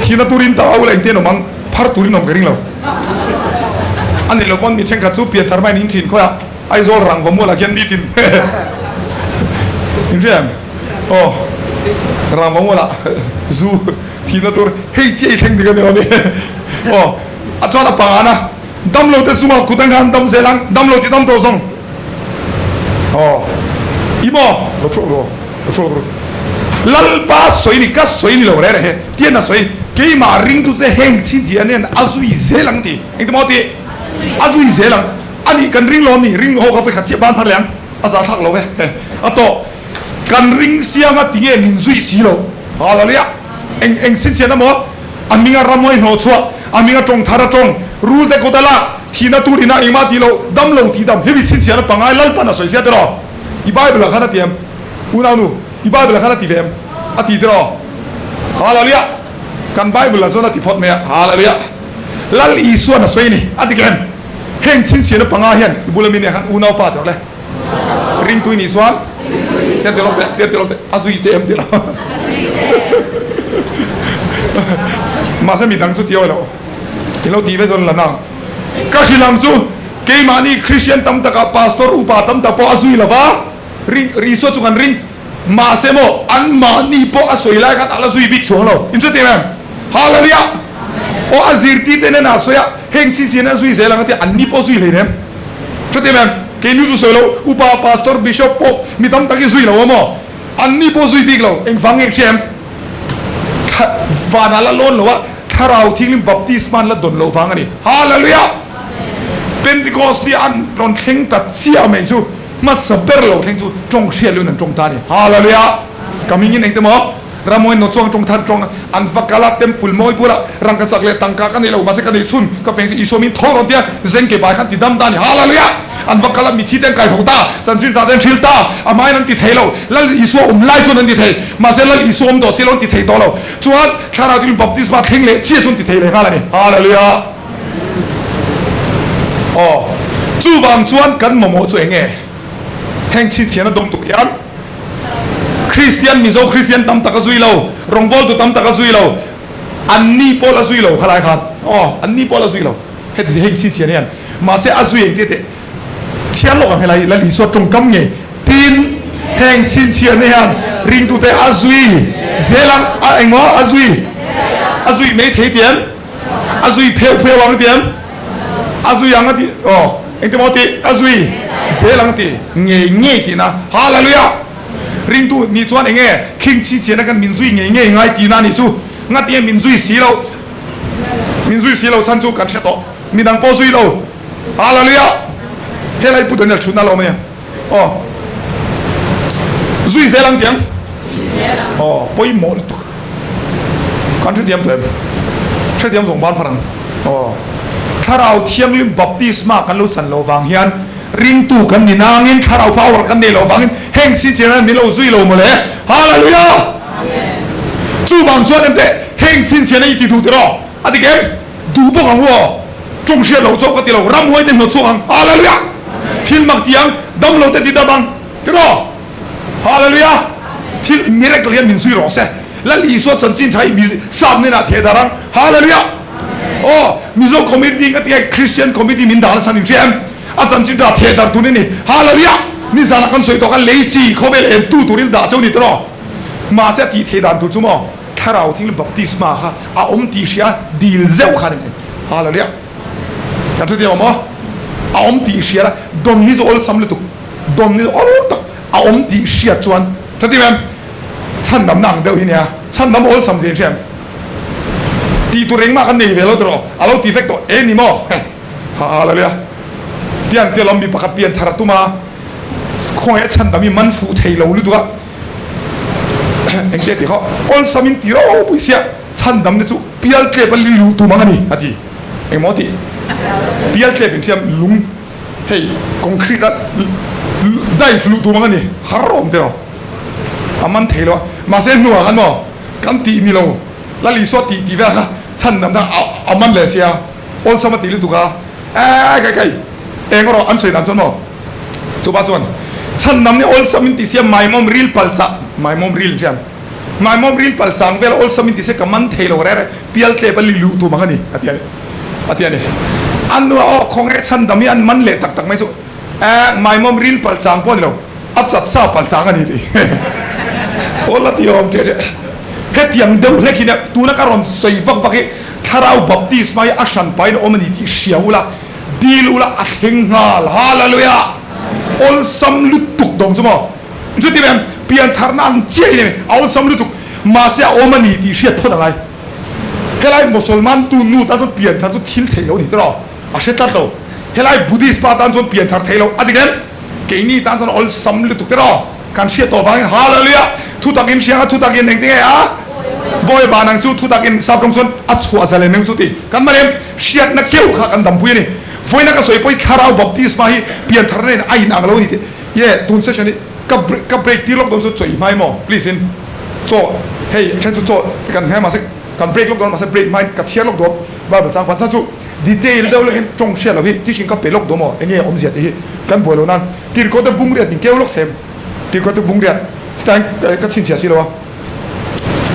Thihna turin ta au la engtin awm ang? Phar turin awm ka ring lo. A nih loh pawn mi thenkhat chu pianthar hmain in thin khawiah Aizawl rangva mualah khian nitin in hria em? Aw rangva mualah zu thihna tur hei chiah i thleng dik a ni lo ni. Aw a chuan a pangana damlo te chungah kut an khan dam zel ang damlo ti dam tawh zawng. Aw i maw lo thu rawh lo thu rawh Lalpa sawi ni ka sawi ni lo reh reh he tian a sawi keimah ringtu che heng chin tih an en a zui zel ang ti engti maw ti a zui zel ang a nih kan ring lo a mi ring ho kha vawikhat chiah ban thar leh ang a za thlak lo ve a tawh kan ring siang a tinge min zui si lo hallelujah eng eng sin chian amaw a hminga ramhuai hnawh chhuah a hminga tawng thar a tawng rul te kut a lak Thihna tur ina engmah tih loh, dam lo tih dam, hemi chhinchhiahna pangai Lalpan a sawi sia tiraw? I Bible ah khan a ti em? Unaunu, i Bible ah khan a ti ve em? A ti tiraw? Hallelujah! Kan Bible ah chuan a ti phawt mai a, Hallelujah! Lal Isuan a sawi a ni, a ti em? Heng chhinchhiahna panga hian i bula mi nen khan unaupa tiraw le? Ringtui nih chuan tian ti lawk teh, tian ti lawk teh, a zui che em tiraw? Mahse midang chu ti awi loh. I lo tih ve chuan la nang. Ka hrilh ang chu, keimahni Christian tam takah pastor upa tam tak pawh a zui lo va, ring Isua chu kan ring. Mahse maw, anmahni pawh a sawi lai khan a la zui bik chuang lo. In hre em? Hallelujah! Aw a zirtirte nen a sawi a, heng chin chin a zui zel ang a tia, anni pawh zui hleinem. Hre em? Keini chu sawi lo, upa, pastor, bishop pawh mi tam tak hi zui lo a maw? Anni pawh zui bik lo. Engvang nge hria em? Vanah la lawn lo a, Thlarau Thianghlim baptisma an la dawn loh vang a ni. Hallelujah! Pentecost ni an rawn thleng ta chiah mai chu hmasa ber lo thleng chu tawng hriat loin an tawng ta a ni. Hallelujah! Ka hmingin engte maw? Ramawin naw chuang tawng thar tawng an va kal a, temple mawi bulah rangka chak leh tangka ka nei lo, mahse ka nei chhun ka peng chu Isua min tho rawn tia zeng ke bai khan ti dam ta a ni. Hallelujah! An va kal a, mithi te an kai ho ta, chanchin ta te an hril ta, a hmain an ti thei lo, Lal Isua awm lai chuan an ti thei, mahse Lal Isua awm tawh si lo an ti thei tawh lo. Chuan Thlarau Thianghlim baptisma thleng leh chiah chu an ti thei leh nghal a ni. Hallelujah! Aw, chuvang chuan kan mamawh chu eng nge? Heng chhinchhiahna dawng tur hian Kristian, Mizo Kristian tam tak a zui lo, rawngbawltu tam tak a zui lo, anni pawh la zui lo khalai khan. Aw, anni pawh la zui lo. Heti heng chhinchhiahna hian mahse a zui engtia teh? Thian lawk ang helai Lal Isua tawngkam nge? Tin, heng chhinchhiahna hian ringtute a zui zel ang, a engmaw a zui? A zui mai thei ti em? A zui pheuh pheuh ang ti em? A zui ang a ti, aw, engti maw tih? A zui zel ang ti ngei ngei tihna. Hallelujah! Ringtu nih chuan enge khing chhinchhiahna khan min zui ngei ngei ngai tihna a nih chu. Ngatinge min zui si loh? Min zui si lo chhan chu kan hre tawh. Midang pawh zui lo. Hallelujah! Helai Pu Daniel thutna lo awm a nia. Aw. Zui zel ang tiang. Aw, pawimawh lutuk. Kan hrethiam tawh em? Hrethiam zawng ban phar ang. Aw. Thlarau Thianghlim baptisma kan lo chan loh vang hian ringtu kan ni nangin thlarau power kan nei loh vangin heng sinchian hian min lo zui lo mawle. Hallelujah! Chuvang chuan enteh heng sinchian a i ti duh tiraw? A dik em? Duh bawk ang u aw. Ṭawng hriat loh chauh ka ti lo, ramhuai te hnawt chhuak ang. Hallelujah! Thil mak ti ang, dam lo te ti dam ang. Tiraw? Hallelujah! Thil miracle hian min zui rawh se. Lal Isua chanchin tha hi mi sap hnenah theh dar ang. Hallelujah! Aw, Mizo community ka tia Christian community min dah nasa min hria em? A chanchin tha theh dar tur ni ni. Hallelujah! Nizanah kan sawi tawh kha lei chi khawvel en tu turin dah cheu ni tiraw? Mahse a tih theih dan tur chu maw? Thlarau thil baptisma kha a awm tih hria dil zeuh khan in Hallelujah kan hre thiam awm aw a awm tih hria la dawn ni chu awlsam lutuk dawn ni chu awl tak a awm tih hriat chuan hre thiam em chhandamna ang deuh hi nia chhandam awlsam zia in hria em tih tur engmah kan nei ve lo tiraw a lo ti vek tawh e ni maw Hallelujah tiang te lawm mi pakhat pian thar a tum a khawngaih a chhandam hi man fuh thei lo lutuk a. Engtia tih kha awlsam in ti ropui sia chhandam te chu pial tlep a li luh tum ang a ni a ti. Engmaw tih? Pial tlep in thiam lung hei concrete a dive luh tum ang a ni har awm te lo a man thei lo a mahse hnuah khan maw kan tih ni lo Lal Isua tih tih vel kha chhandam na a man leh sia awlsam a ti lutuk a eeh kai kai eng erawh an sawi dan chuan maw Chupa chuan, Chhan nam ni awlsam in tih sia maimawm ril pal chah, maimawm ril hian. Maimawm ril pal chang vel awlsam in ti se ka man thei lo rere pial tlep a li luh tum ang a ni a ti a ni a ti a ni. A nua aw khawnge chhandam hi an man leh tak tak mai chu eh maimawm ril pal chang pawh a ni lo a chat sa pal chang a ni tih aw la ti awm teh teh. Hetiang deuh hlek hi nia tuna ka rawn sawi vak vak hi thlarau baptisma hi a hran pahin a awm a ni tih hria ula dil ula a thleng nghal hallelujah awlsam lutuk dawng chu maw. Chuti em, piantharna ang chiah in a awlsam lutuk, mahse a awm a ni tih hriat phawt a ngai. Helai Mosolman tu nu tan chuan pianthar chu thil theih lo a ni tawh lo, a hre tlat lo. Helai Buddhist pa tan chuan pianthar theih lo a dik em? Keini tan chuan awlsam lutuk tawh lo, kan hriat tawh vangin Hallelujah! Thutak in hriang a, thutak in engtin nge a bawi ban ang chu, thutak in sap rawng chuan a chhuah zalen ang chu tih kan man em? Hriatna keuh kha kan dampui a ni. Vawiina ka sawi pawhin thlarau baptisma hi piantharna in a inang lo a ni tih. Ye tun session hi ka ka break tir lawk dawn chu chaw i hmai maw please in chaw hei a then chu chaw kan hmai mahse kan break lawk dawn mahse break hmain ka chhiar lawk dawn bible chang khan chu detail deuh lek in tawng hriat loh hi teaching ka pe lawk dawn maw enge awmzia tih hi kan buai lo nan tirhkoh te bung riat in keu lawk them tirhkoh te bung riat tlai ka chhinchhiah si lo a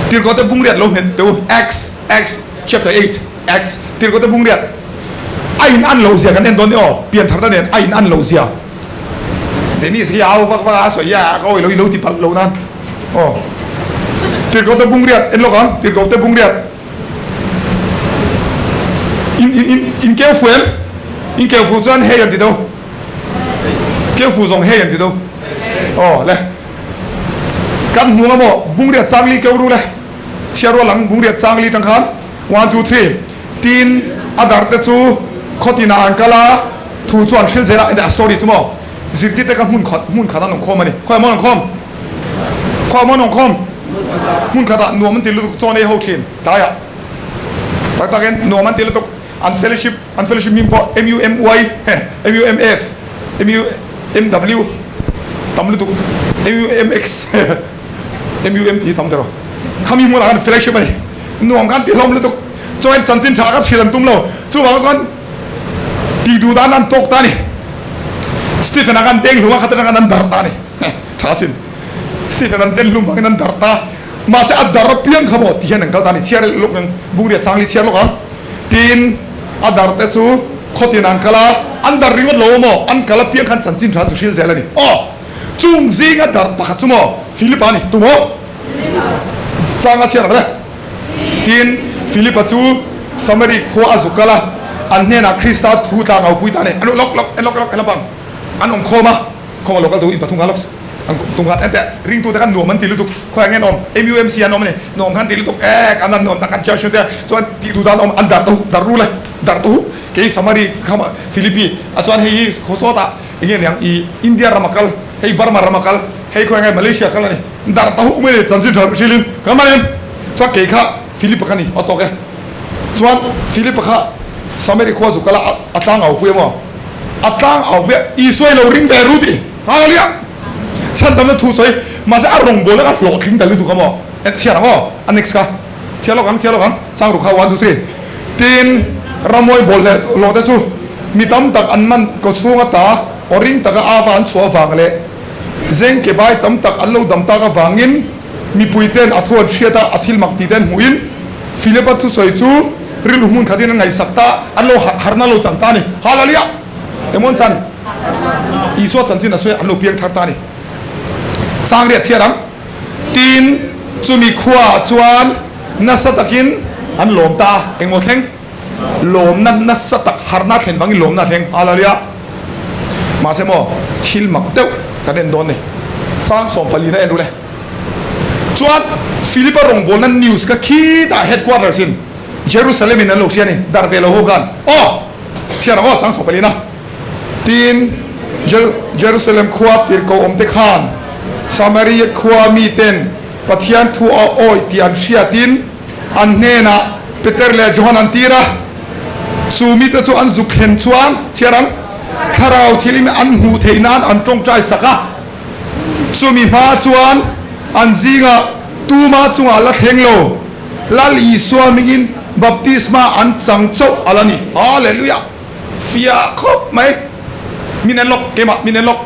tirhkoh te bung riat lo hmet teu Acts Acts chapter 8 Acts tirhkoh te bung riat a in an loh zia kan en dawn ni aw piantharna nen a in an loh zia. Dennis hi au vak vak a sawi a ka awilo i lo ti palh lo nan aw tirhkoh te bung riat en lawk ang tirhkoh te bung riat in in in in keu fu em in keu fu chuan hei an ti do keu fu zawng hei an ti do aw le kan hmu nga maw bung riat changli keu ru le chhiar rual ang bung riat changli tang khan one two three tin a dar te chu khaw tinah an kal a. Thu chu an hrilh zel a, enge a story chu maw? Zirtir te kha hmun khat hmun khat an awm khawm a ni. Khawiah maw an awm khawm? Khawiah maw an awm khawm? Hmun khatah nuam an ti lutuk chaw nei ho thin tlaiah tak takin nuam an ti lutuk an fellowship an fellowship hming pawh MUMY heh MUMF MUMW tam lutuk MUMX heh MUM tih hi tam tawh khami hmunah khan fellowship a ni nuam khan ti hlawm lutuk chuan chanchin tha kha hrilh an tum lo chuvang chuan Tih duh dan an tawk ta a ni. Stephen a kan deng hlum a khat atang an darh ta a ni. Tha sin. Stephen an den hlum vangin an darh ta. Mahse a darh apiang kha maw ti hian an kal ta a ni. Chhiar lawk ang bungria changli chhiar lawk ang. Tin a darh te chu khawtin an kal a, an darh ringawt lo maw an kal apiang khan chanchin tha chu hril zel a ni. Aw! Chung zinga darh pakhat chu maw Philip-a a ni. Tu maw? Changa chhiar ang le. Tin, Philipa chu Samari khua a zuk kal a, an hnenah Krista thu tlang au pui ta a ni. An lawk lawk, en lawk lawk, en lawk ang. An awm khawm a, khawm a lo kal tu in pathum khan lawk an tum khan enteh ringtute khan nuam an ti lutuk, khawiah nge an awm? MUMC an awm a ni, nuam khan ti lutuk e, kan an nuam tak kan church te chuan tih duh dan awm an dar ta huk, dar rul e, dar ta huk. Kei Samari kham Philipi a chuan hei hi khawsawtah enge niang i India ram a kal, hei Burma ram a kal, hei khawiah nge Malaysia kal a ni. Dar ta huk mai chanchin tha hrilhin kan man em? Chuan kei kha Philip-a ka ni a tawk e. Chuan Philip-a kha Samari khua zu kal a, a tlang au pui a maw? A tlang au pui a, Isua i lo ring ve ru tih Hallelujah! Chhandamna thu sawi mahse a rawngbawlna kha hlawhtling ta lutuk a maw? En chhiar ang aw, a next kha chhiar lawk ang, chhiar lawk ang, chang ru kha one two three. Tin, rammawi bawl leh hlawh te chu mi tam tak an man kawchhung ata aw ring taka ava an chhuah avang leh Zeng ke bai tam tak an lo dam tak avangin mipuite'n a thu an hriat a, a thil mak tih te an hmuhin Philip-a thusawi chu rilru hmun khatin an ngaihsak ta, an lo harhna lo chan ta a ni. Hallelujah! Emaw an chan? Isua chanchin a sawi an lo piang thar ta a ni. Chang riat chhiar ang. Tin, chumi khuaah chuan nasa takin an lawm ta a, engmaw thleng? Lawmna nasa tak harhna thlen vangin lawmna a thleng Hallelujah. Mahse maw thil mak deuh kan en dawn ni. Chang 14 a en rul e. Chuan Philip-a rawngbawlna news kha khitah headquarters in Jerusalem in an lo hria a ni. Darh ve lo ho khan aw chhiar ang aw chang 14 a. Tin Jerusalem khua tirhkoh awm te khan Samaria khua miten Pathian thu a awih tih an hriatin An hnenah Peter leh Johan an tir a, chu mite chu an zuk thlen chuan chhiar ang, thlarau thilin an hmuh theih nan an tawngtai sak a. Chumi hma chuan an zingah tuma chungah la thleng lo, Lal Isua hmingin baptisma an chang chauh a la ni. Hallelujah! Fiah khawp mai. Min en lawk, keimah min en lawk.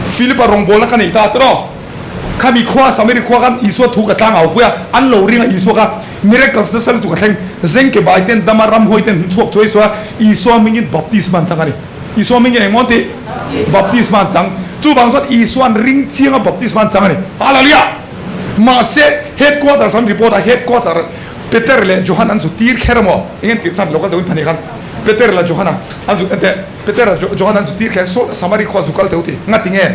Philip-a rawngbawlna ka nei ta tiraw? Khami khua Samari khua khan Isua thu ka tlang au pui a, an lo ring a Isua kha miracles nasa lutuk a thleng. Zengke bai ten dama ramhuai ten hmuchhuak chu Isua Isua hmingin baptisma an chang a ni. Isua hmingin engmaw an tih? Baptisma an chang. Chuvang chuan Isua an ring chiang a baptisma an chang a ni. Hallelujah! Mahse headquarters an report a, headquarter Peter leh Johan an zu tir kher emaw? Eng entir chhan lo kal deuhin pahnih khan Peter leh Johana an zu enteh Peter leh Johan an zu tir kher saw Samari khua zu kal deuh ti ngati nge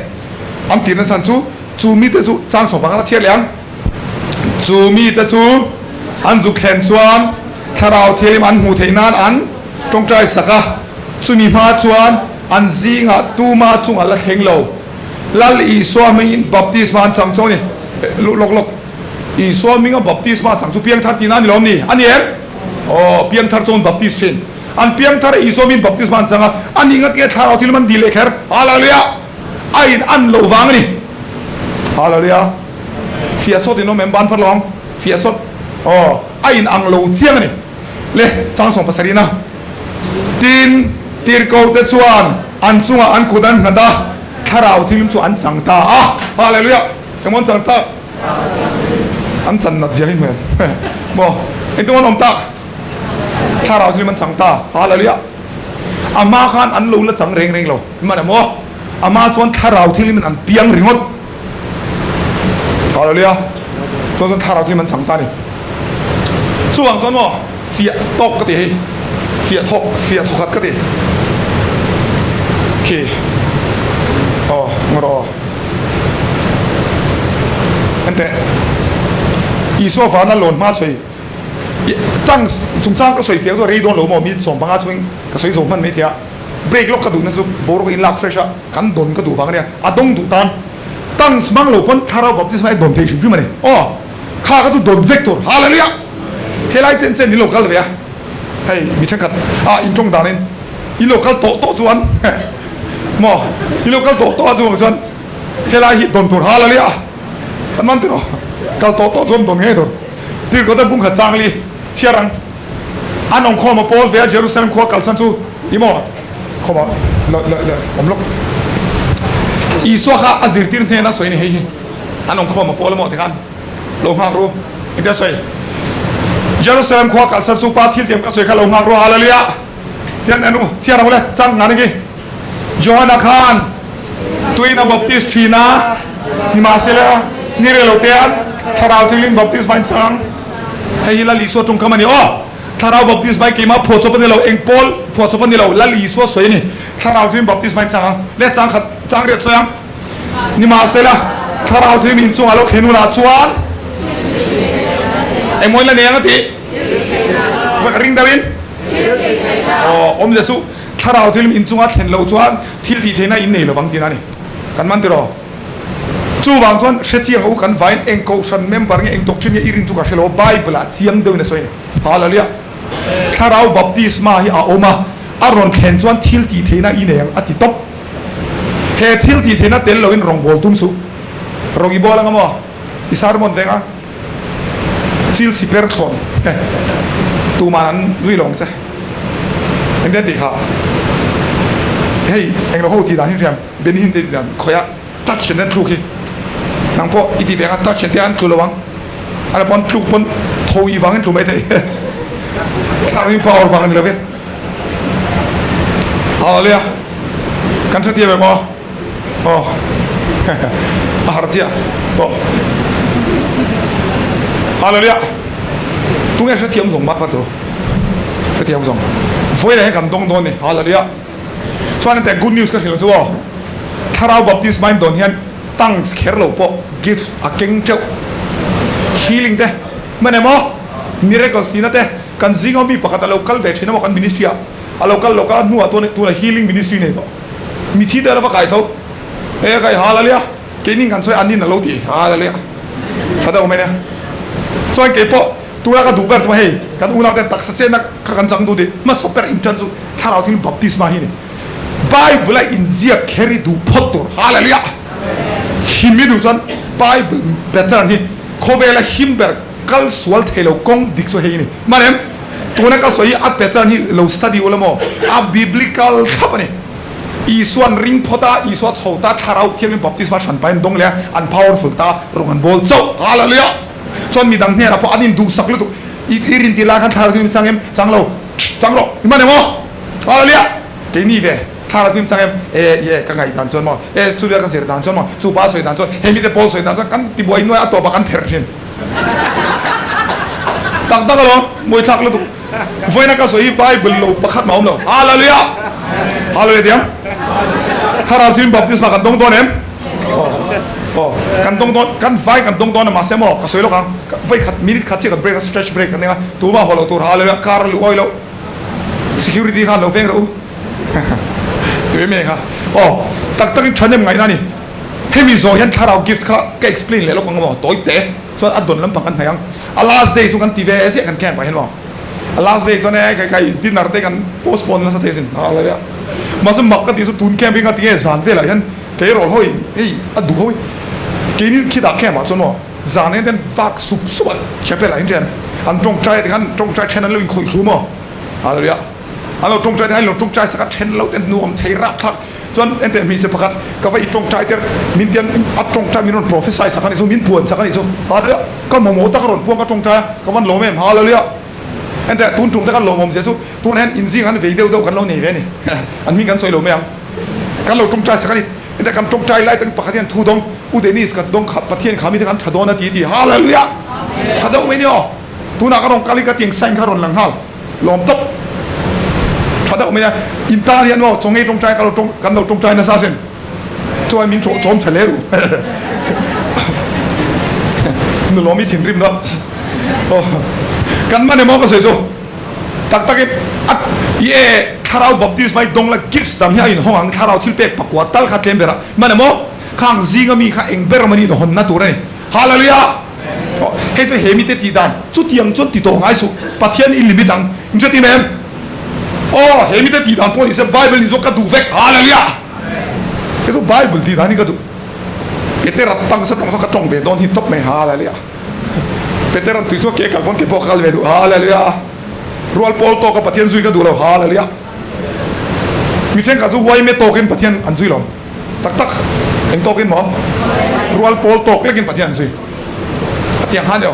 an tirna chhan chu chu mite chu chang sawm panga la chhiar leh ang. Chu mite chu an zuk thlen chuan thlarau thianghlim an hmuh theih nan an tawngtai sak a, chumi hma chuan an zingah tuma chungah la thleng lo. Lal Isua hmingin baptisma an chang chu a ni. Lawk lawk. Isua hminga baptisma chang chu piangthar tihna a ni lo ni? A ni em? Aw, piangthar chuan baptist thin. An piangthar a Isua hmingin baptisma an chang a, a nih ngat nge thlarau thil man dil leh kher? Hallelujah! A in an loh vang a ni. Hallelujah! Fiah sawt in awm em? Ban phar lo ang. Fiah sawt. Aw, a in ang lo chiang a ni. Le, chang sawm pasarihna. Tin, tirhkoh te chuan an chungah an kut an nghat a, thlarau thil chu an chang ta a. Hallelujah! Engmaw an chang tak? An chan nat zia hi hmel maw? Engtin an awm tak? Thlarau thil an chang ta. Hallelujah! A hma khan an lo la chang reng reng lo. Hman em aw? A hma chuan thlarau thil in an piang ringawt. Hallelujah! Chuan chuan thlarau thil an chang ta a ni. Chuvang chuan maw fiah tawk ka ti hei. Fiah thawk, fiah thawkhat ka ti. Khi. Aw, ngaw rawh aw. Enteh, Isua vana lawn hma sawi tongues chungchang ka sawi fiah chu a rei dawn lo maw? Minute 15 chungin ka sawi zo hman mai thei a, break lawk ka duhna chu boruak in lak fresh a, kan dawn ka duh vang a nia, a dawng duh tan tongues hmang lo pawn thlarau baptisma e dawn thei hrim hrim a ni. Aw, kha ka chu dawn vek tur, Hallelujah! Helai chen chen in lo kal ve a, hei mi thenkhat ah in tawng danin in lo kal tawh tawh chuan maw in lo kal tawh tawh a chuvang chuan helai hi dawn tur hal a lia kan man tiraw kal tawh tawh chuan dawn ngei tur tirhkoh te bungkhat chang li chhiar ang an awm khawm a pawl ve a Jerusalem khua kalsan chu i maw khawm a la la la awm lawk Isua kha a zirtir hnena sawi ni hei hi an awm khawm a pawl a maw tikhan lo nghak ru engtia sawi Jerusalem khua kalsan chu pa thil tiam ka sawi kha lo nghak ru hallelujah Tiang en u, thiar ang le, chang ngan agi. Johana khan tuin a baptist thin a, nimahsela ni rei lo tean Thlarau Thianghlim baptisma in chang. Hei hi Lal Isua tawngkam a ni. Aw, Thlarau baptisma hi keimah phuahchawp a ni lo, eng pawl phuahchawp a ni lo, Lal Isua sawi a ni. Thlarau Thianghlim baptisma in chang ang. Le chang khat, chang riat sawi ang. Nimahsela Thlarau Thianghlim inchungah lo thlen hunah chuan engmaw in la nei ang a tih? Ring deuhin. Aw, awmzia chu thlarau thil inchunga thlen loh chuan thil tih theihna in nei lovang tihna a ni. Kan man tiraw? Chuvang chuan hrechiang u kan vain eng kohhran member nge eng doctrine nge i rin chu ka hre lo, Bible ah chiang deuhin a sawi a ni. Hallelujah! Thlarau baptisma hi a awm a, a rawn thlen chuan thil tih theihna i nei ang a ti tawp. He thil tih theihna tel loin rawngbâwl tum suh. Rawng i bawl anga maw? I sermon veng a. Chil si per thlawn e tuman an zui lo ang che. Engtin tih kha hei englo ho tih dan hi hriam Benny Hinn te tih dan khawiah touch chen te an tluk hi nang pawh i ti ve ang a touch chen te an tlu lo ang ana pawn tluk pawn tho i vangin tlu mai thei thlarau in power vang a ni lovin Hallelujah kan hrethiam em aw. Aw a har chiah aw Hallelujah tunge hrethiam zawng mat mat chu hrethiam zawng vawilah hian kan dawng dawn ni Hallelujah chuan hetiang good news ka hrilh chu aw thlarau baptisma in dawn hian tongues kher lo pawh gifts a keng teuh healing te hman em aw miracles tihna te kan zinga mi pakhat a lo kal ve thin emaw kan ministry ah a lo kal lo kal a hnuah tuna tuna healing ministry nei tawh. Mithi te a la va kai tho. He kai Hallelujah. Keinin kan sawi anin a lo ti. Hallelujah. Tha deuh mai nia. Chuan kei pawh tuna ka duh ber chu hei kan unau ten taksa chenna kha kan chang duh tih hmasa ber in tan chu thlarau thil baptisma hi ni. Bible a inziak kher i duh phawt tur. Hallelujah. Him i duh chuan Bible pattern hi khawvela him ber kal sual thei lo kawng dik chu hei ni. Hman em? Tuna ka sawi hi a pattern hi lo study ula maw? A biblical thlap a ni. Isuan ring phawt a, Isua chho ta, Thlarau Thianghlim baptisma hran pahin dawng leh a, an powerful ta, rawng an bawl chauh. Hallelujah! Chuan midang hnenah pawh an induhsak lutuk. I i rin tih lai khan Thlarau Thianghlim chang em? Chang lo. Chang rawh. I man em aw? Hallelujah! Keini ve, Thlarau Thianghlim chang em? E, e, ka ngaih dan chuan maw? E, chutia ka zir dan chuan maw? Chu pa sawi dan chuan, he mite Paul sawi dan chuan kan tibuai nuai a tawpah kan pherh thin. Tak tak alawm, mawithlak lutuk. Vawiina ka sawi hi Bible lo pakhat mah a awm lo. Hallelujah! Hallelujah tiang. Thlarau Thianghlim baptisma kan dawng dawn em? Aw, kan dawng dawn, kan vai kan dawng dawn a mahse maw ka sawi lawk ang. Vawi khat minute khat chiah kan break a, stretch break kan nei a, tumah haw loh tur Hallelujah car a luh awi loh. Security khan lo veng rawh u. Tui em em kha. Aw, tak takin thahnem ngaihna a ni. Hemi zawh hian thlarau gift kha ka explain leh lawk ang maw? Tawi te chuan a dawn lampang kan hnaih ang. A last day chu kan ti ve ziah kan camp ah hian maw? A last day chuan e kai kai dinner te kan postpone nasa thei asin a la ria. Mahse mak ka tih chu tun camp hi nga tinge zan velah hian tleirawl ho in hei a duh ho hi keini khitah camp ah chuan maw zan hian ten vak sup sup a chapel ah hian ṭhian an tawngtai tikhan tawngtai ṭhen an lo inkhawih thlu maw? A la ria. An lo tawngtai te khan in lo tawngtai sak a then lo te nuam thei rapthlak chuan enteh hmeichhe pakhat ka va i tawngtai ter min tian a tawngtai min rawn prophesy sak a nih chu min puan sak a nih chu hallelujah ka mamawh tak a rawn puang ka tawngtai a ka van lawm em hallelujah enteh tun tum te kan lawmawm zia chu tun hian inzing an vei deuh deuh kan lo nei ve a ni an hming kan sawi lo mai ang kan lo tawngtai sak a ni enteh kan tawngtai lai tak pakhat hian thu dawng U Dennis ka dawng kha Pathian kha mite kan tha dawn a ti ti hallelujah tha deuh mai ni aw tunah ka rawn kal hi ka tiang sign kha rawn lang nghal. Lawm tawp. Tha deuh mai a, in tan hian maw chaw ngei tawngtai ka lo tawng kan lo tawngtai nasa asin. Chuan min chawm chhe hle ru. Nu lawm i thinrim rawh. Aw kan man emaw ka sawi chu tak tak in a i e thlarau baptisma i dawng la gifts dang hi a inhawng ang thlarau thil pek pakua tal kha tlem ber a man emaw khang zinga mi kha eng ber mawni inhawnna tur a ni. Hallelujah! Hei chu he mite tih dan chutiang chuan ti tawh ngai suh, Pathian i limit ang, in hre tim em? Aw, he mite tih dan pawh ni se Bible in zawk ka duh vek, Hallelujah! Kei chu Bible tih dan hi ka duh. Petera tang sa tawng kha ka tawng ve dawn hi tawp mai, Hallelujah! Petera tui chu a ke kal pawn ke pawh ka kal ve duh, Hallelujah! Rual pawl tawka Pathian zui ka duh lo, Hallelujah! Mi thenkhat chu huai me tawkin Pathian an zui lo. Tak tak, eng tawkin maw? Rual pawl tawk lekin Pathian an zui. Ka tiang khan eo,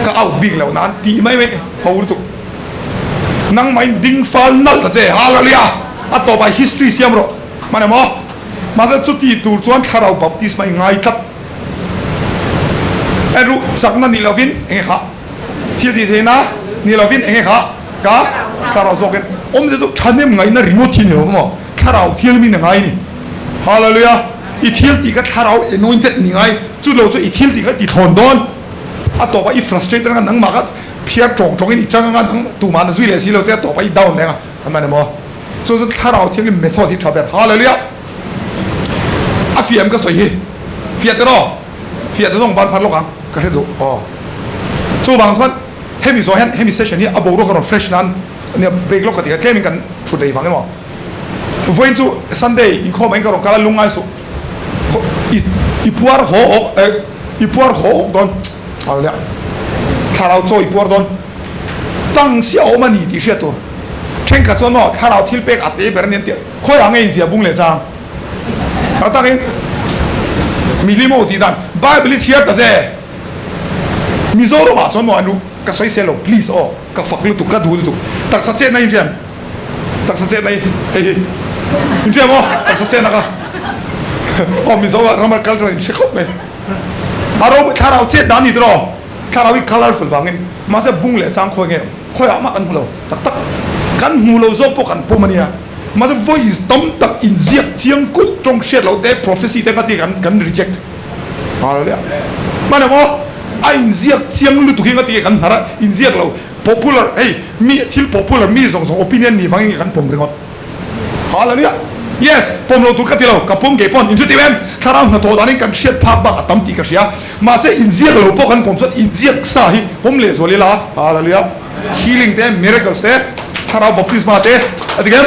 ka out bik loh nan tih mai mai ho lutuk. Nangmahin ding fal nalh ta che, Hallelujah! A tawpah history siam rawh. Hman em aw? Mahse chuti tur chuan thlarau baptisma i ngai tlat. En ruh, chakna ni lovin enge kha? Thil tih theihna ni lovin enge kha? Ka thlarau zawkin awmze chu thahnem ngaihna ringawt hi ni lo maw? Thlarau thil min a ngai ni. Hallelujah! I thil tih kha thlarau anointed ni ngai, chu lo chu i thil tih kha i ti thlawn dawn. A tawpah i frustrated anga nangmah kha phiar tawng tawngin i chang anga nang tumah na zui leh si lo che a tawpah i down leh anga a man emaw. Chu chu thlarau thianghlim method hi tha ber. Hallelujah! A fiah em ka sawi hi? Fiah te rawh. Fiah te zawng ban phar lawk ang ka hre duh. Aw. Chuvang chuan hemi zawh hian hemi session hi a boruak a rawn fresh nan nia break lawk ka ti kha tlemin kan thut rei vang emaw. Vawiin chu Sunday inkhawm ah in ka rawn kal a lungngai suh i i puar haw awk eh i puar haw awk dawn hallelujah thlarau chaw i puar dawn tang si a awm a ni tih hriat tur thenkhat chuan maw thlarau thil pek a te ber a ni an tih khawi ah nge inzia bung leh chang tak tak in mihlim ho tih dan Bible i chhiar ta che Mizoram ah chuan maw an ru ka sawi sel lo please aw ka fak lutuk ka duh lutuk taksa chetna in hriam. Taksa chetna hi hei hi in hria maw taksa chetna kha aw Mizo ah ramar culture in hre khawp mai a ro thlarau chet dan ni tiraw thlarau hi colourful vangin mahse bung leh chang khawi nge khawi ah mah kan hmu lo tak tak kan hmu lo zawk pawh kan pawm ania mahse vawi tam tak in ziak chiang kut tawng hriat loh te prophecy te kha ti kan kan reject hallelujah hman em aw a in ziak chiang lutuk hi nga ti kan hnar a in ziak lo Popular, hei mi thil popular mi zawng zawng opinion ni vangin kan pawm ringawt. Hallelujah! Yes, pawm lo tur ka ti lo, ka pawm ngei pawn inhre tiu em? Thlarau hnathawh danin kan hriat phak bak a tam tih ka hria. Mahse inziak lo pawh kan pawm chuan inziak sa hi pawm leh zual ila. Hallelujah! Healing te, miracles te, thlarau baptisma te a ti em?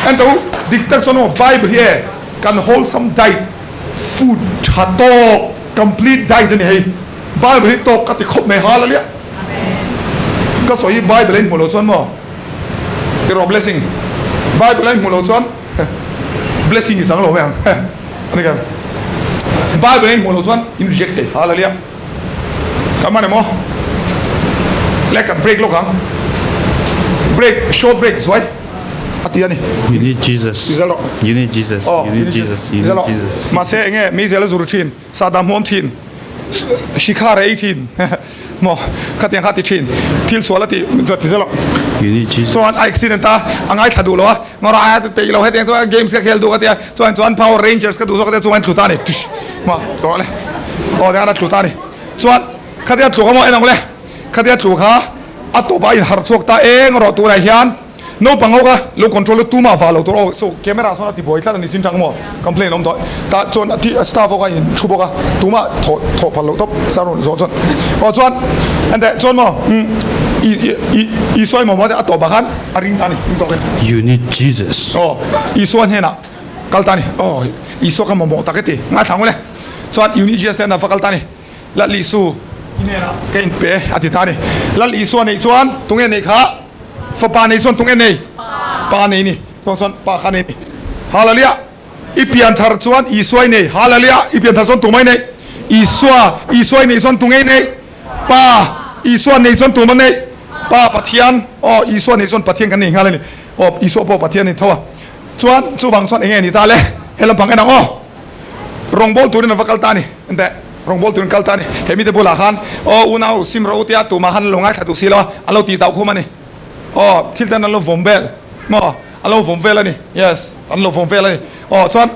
En teh u, dik tak chuan aw Bible hi e kan wholesome diet, food tha tawk, complete diet a ni hei. Bible hi tawk ka ti khawp mai hallelujah ka sawi hi Bible a inhmuh loh chuan maw tiraw blessing Bible a inhmuh loh chuan. Blessing i chang lo mai ang. A ni kan. Bible a inhmuh loh chuan in reject thei. Hallelujah. Kan man emaw? Le kan break lawk ang. Break, short break zuai a ti a ni. You need Jesus. Ti zel rawh. You need Jesus. Oh, You need Jesus. You Ti zel need rawh. Jesus. Mahse enge meizel a zur thin, sahdah hmuam thin, shikhar a ei thin. Maw khatiang kha ti thin thil sual a ti chuan ti zel rawh. You need Jesus. Chuan a accident a, a ngaithla duh lo a, ngawrah a peih lo hetiang chuan games ka khel duh ka ti a, chuan chuan Power Rangers ka duh zawk ka ti a, chuan a tlu ta a ni. Maw rawh le. Aw tiang khan a tlu ta a ni. Chuan khatia tlu kha maw en ang le, khatia tlu kha a tawpah a inharh chhuak ta eng rawh tunah hian. Naupang ho kha lo control lut tumah vah lo tur aw so camera sawn a ti buai tlat a ni sin tang maw complain awm tawh tah chuan a thi staff ho kha in thu bawk a tumah thawh thawh phal loh tawp sir rawn zawh chuan aw chuan ente chuan maw umm i i i sawi maw maw te a tawp ah khan a ring ta a ni ring tawk in You need Jesus. Aw Isua hnenah kal ta a ni aw Isua kha mamawh tak e ti ngaithla ang ule chuan you need Jesus te an va kal ta a ni Lal Isu i hnenah ka inpe a ti ta a ni Lal Isua neih chuan tunge neih kha Fapa nei chuan tunge nei? Pa nei ni. Chuang chuan Pa kha nei ni. Hallelujah! I pian thar chuan Isua i nei. Hallelujah! I pian thar chuan tumah i nei. Isua, Isua i nei chuan tunge i nei? Pa. Isua nei chuan tumah nei? Pa Pathian. Aw, Isua nei chuan Pathian kan nei nghal a ni. Aw, Isua pawh Pathian a ni tho a. Chuan chuvang chuan enge ni ta le? He lampang en ang aw. Rawngbâwl turin a va kal ta a ni. Enteh, rawngbâwl turin kal ta a ni. He mite bulah khan, Aw, unau, sim rawh u tia tumah khan an lo ngaithla duh si lo a, an lo tih tauh khum a ni. Aw, thil ten an lo vawm vel maw? An lo vawm vel a ni. Yes, an lo vawm vel a ni. Aw, chuan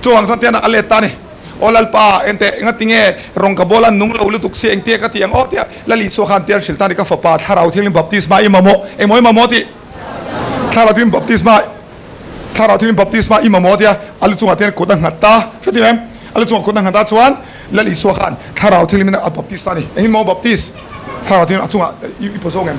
chuvang chuan tian a let ta a ni. Aw Lalpa, enteh, engatinge rawng ka bawl a nung lo lutuk si, engtia ka ti ang aw tia Lal Isua khan tia an hrilh ta a ni, Ka fapa, Thlarau Thianghlim baptisma i mamawh, engmaw i mamawh tih? Thlarau Thianghlim baptisma. Thlarau thilin baptisma i mamawh tia a lu chungah te hian kut a nghat ta. Hre em? A lu chungah kut a nghat a chuan Lal Isua khan Thlarau thilin a baptis ta a ni. Engin maw baptis? Thlarau thilin a chungah i paw zawk em?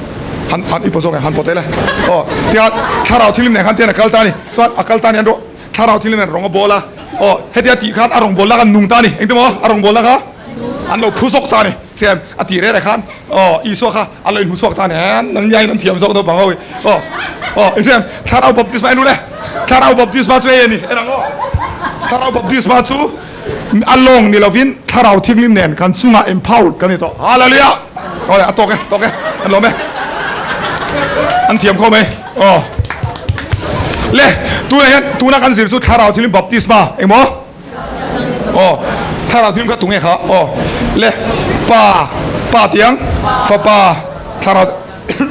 Han han i paw zawk em? Han paw teh le. Aw tia Thlarau thilin nen khan tian a kal ta a ni. Chuan a kal ta a ni an rawh Thlarau thilin nen rawng a bawl a. Aw hetia tih khan a rawngbawlna kha an nung ta a ni. Engtin maw a rawngbawlna kha an lo phu zawk ta a ni. Hriam a tih reh reh khan aw Isua kha a lo inhmu chhuak ta nen nang ngiain an thiam zawk naupang ho hi aw aw inhriam thlarau baptisma en u le thlarau baptisma chu hei a ni en ang aw thlarau baptisma chu a lawng ni lovin thlarau thianghlim nen kan chungah empowered kan ni tawh hallelujah aw le a tawk e tawk e an lawm e an thiam khawm mai aw le tunah hian tuna kan zir chu thlarau thianghlim baptisma engmaw Aw, thlarau thil kha tunge kha? Aw, le, Pa, Pa tiang, Fapa, thlarau,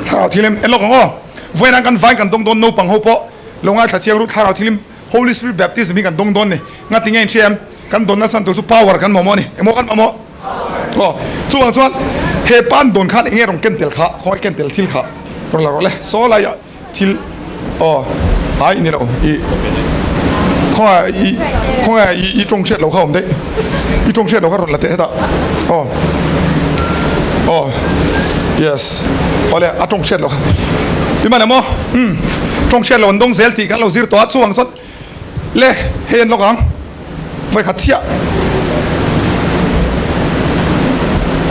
thlarau thilim, en lawk ang aw. Vawiin an kan vain kan dawng dawn naupang ho pawh lo ngaithla chiang ru thlarau thilim Holy Spirit baptism hi kan dawng dawn ni. Ngati nge in hria em? Kan dawnna chhan tur chu power kan mamawh a ni. Engmaw kan mamawh? Aw, chuvang chuan he pa an dawn khan enge rawn ken tel kha, khawngaih ken tel thil kha rawn la rawh le. Saw laiah. Thil aw ai ni lo i khawngaih i khawngaih i i tawng hriat lo kha awm daih i tawng hriat lo kha rawn la teh hetah aw aw yes awle a tawng hriat lo kha i man emaw um tawng hriat lo an dawng zel tih kan lo zir tawh a chuvang chuan le hei an lawk ang vawikhat chhiah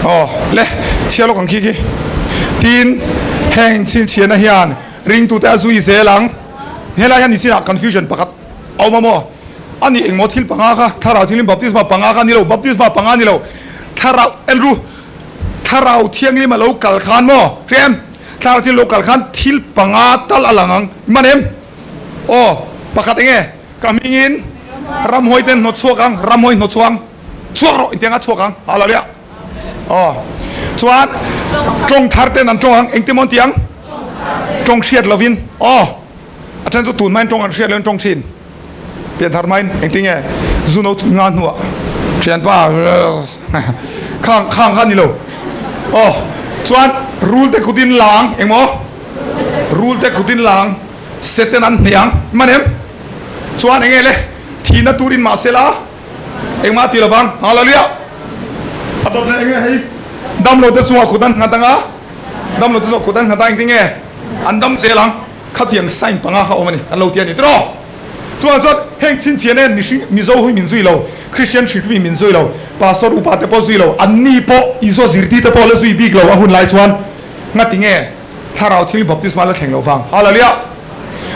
aw le chhiah lawk ang khi khi tin heng chhinchhiahna hian ringtute a zui zel ang helai hian nichinah confusion pakhat a awm a maw a ni engmaw thil panga kha thlarau thianghlim baptisma panga kha ni lo baptisma panga ni lo thlarau en ru thlarau thianghlim a lo kal khan maw hria em thlarau thianghlim lo kal khan thil panga tal a lang ang i man em aw pakhat enge Ka hmingin ramhawi ten hnawt chhuak ang, ramhawi hnawt chhuang, chhuak rawh intiang a chhuak ang, hallelujah. Aw, chuan tawng thar ten an tawng ang, engtin maw an ti ang? Tawng hriat lovin, aw, a then chu tun hmain tawng an hriat loin tawng thin, pian thar hmain engtin nge zu no nga hnuah thianpa khang khang kha ni lo, aw, chuan rul te kutin la ang, engmaw? Rul te kutin la ang. Satan an hne ang hman em? Chuan enge le? Thihna turin mahsela engmah ti lovang. Hallelujah! A dawt leh enge hei? Damlo te chungah kut an nghat anga, damlo te chungah kut an nghat a engtin nge an dam zel ang? Khatiang sign panga kha awm a ni, kan lo ti a ni tiraw? Chuan chuan heng chhinchhian en mihring Mizo hui min zui lo, Christian hrim hrim min zui lo, Pastor upa te pawh zui lo, anni pawh Isua zirtir te pawh la zui bik lo a hun lai chuan ngati nge? Thlarau thil baptisma la thleng lo vang. Hallelujah!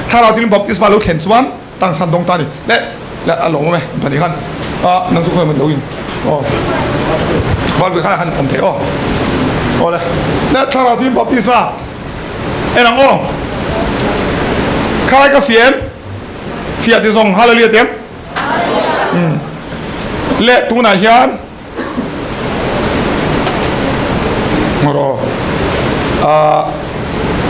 Thlarau thil baptisma lo thlen chuan. Tongues an dawng ta a ni. Le le a lawm awm e pahnih khan a nang chu khawi maw lo in aw Bible khan a han awm thei aw aw le le thlarau thianghlim baptisma en ang aw khalai ka fiam fiah ti zawng hallelujah ti em le tunah hian Rawh ah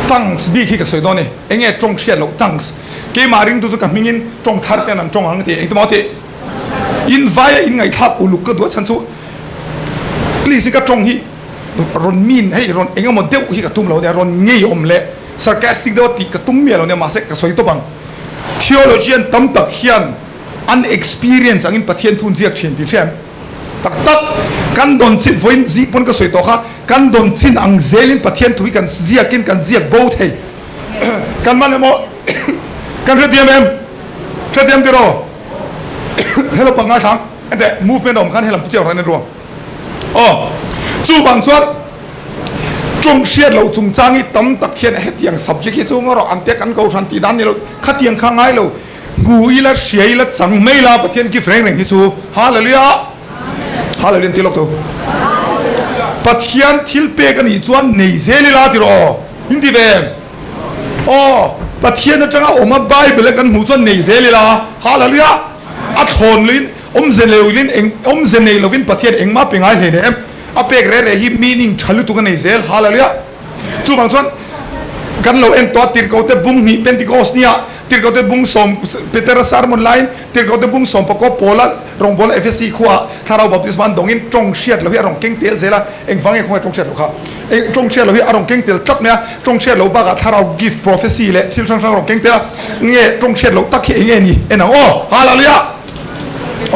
tongues bik hi ka sawi dawn a ni. Eng nge tawng hriat loh tongues? Keimah ringtu chu ka hmingin tawng thar ten an tawng ang ti engti maw tih in vaia in ngaihthlak uluk ka duh a chhan chu please hi ka tawng hi rawn mean hei rawn eng emaw deuh hi ka tum lo nia rawn ngeiawm leh sarcastic deuh a tih ka tum miah lo nia mahse ka sawi tawp ang. Theologian tam tak hian an experience angin Pathian thu an ziak thin tih hria em? Tak tak, kan dawn chin, vawiin zing pawn ka sawi tawh kha, kan dawn chin ang zelin Pathian thu hi kan ziakin kan ziak bo thei. Kan man emaw kan hrethiam em? Hrethiam tiraw? Hello pangngai thlang, enteh movement a awm khan helam chu chiang ran en ruang. Aw, chuvang chuan tawng hriat loh chungchang hi tam tak hian hetiang subject hi chu ngaw rawh an tia kan kohhran tih dan ni lo, khatiang kha ngai lo. Hmu ila, hria ila, chang mai la, Pathian gift reng reng hi chu Hallelujah! Hallelujah ti lawk tu. Pathian thil pek a nih chuan nei zel ila ti rawh aw. In ti ve em? Aw, Pathian atanga awm a Bible a kan hmuh chuan nei zel ila. Hallelujah! A thlawn loin, awmze loin, eng awmze nei lovin Pathian engmah pe ngai hle hle em? A pek reh reh hi meaning tha lutuk a nei zel. Hallelujah! Chuvang chuan kan lo en tawh a Tirhkohte bung hnih Pentecost nia Tirhkohte bung sawm Petera sermon laiin Tirhkohte bung sawm pakua Paula rawngbawla Efesi khuaah Thlarau baptisma an dawngin tawng hriat loh hi a rawn keng tel zel a, engvang nge khawnge tawng hriat loh kha? Eng tawng hriat loh hi a rawn keng tel tlat mai a, tawng hriat loh bakah Thlarau gift, prophecy leh thil hrang hrang a rawn keng tel a, nge tawng hriat loh tak hi eng nge ni? En ang aw! Hallelujah!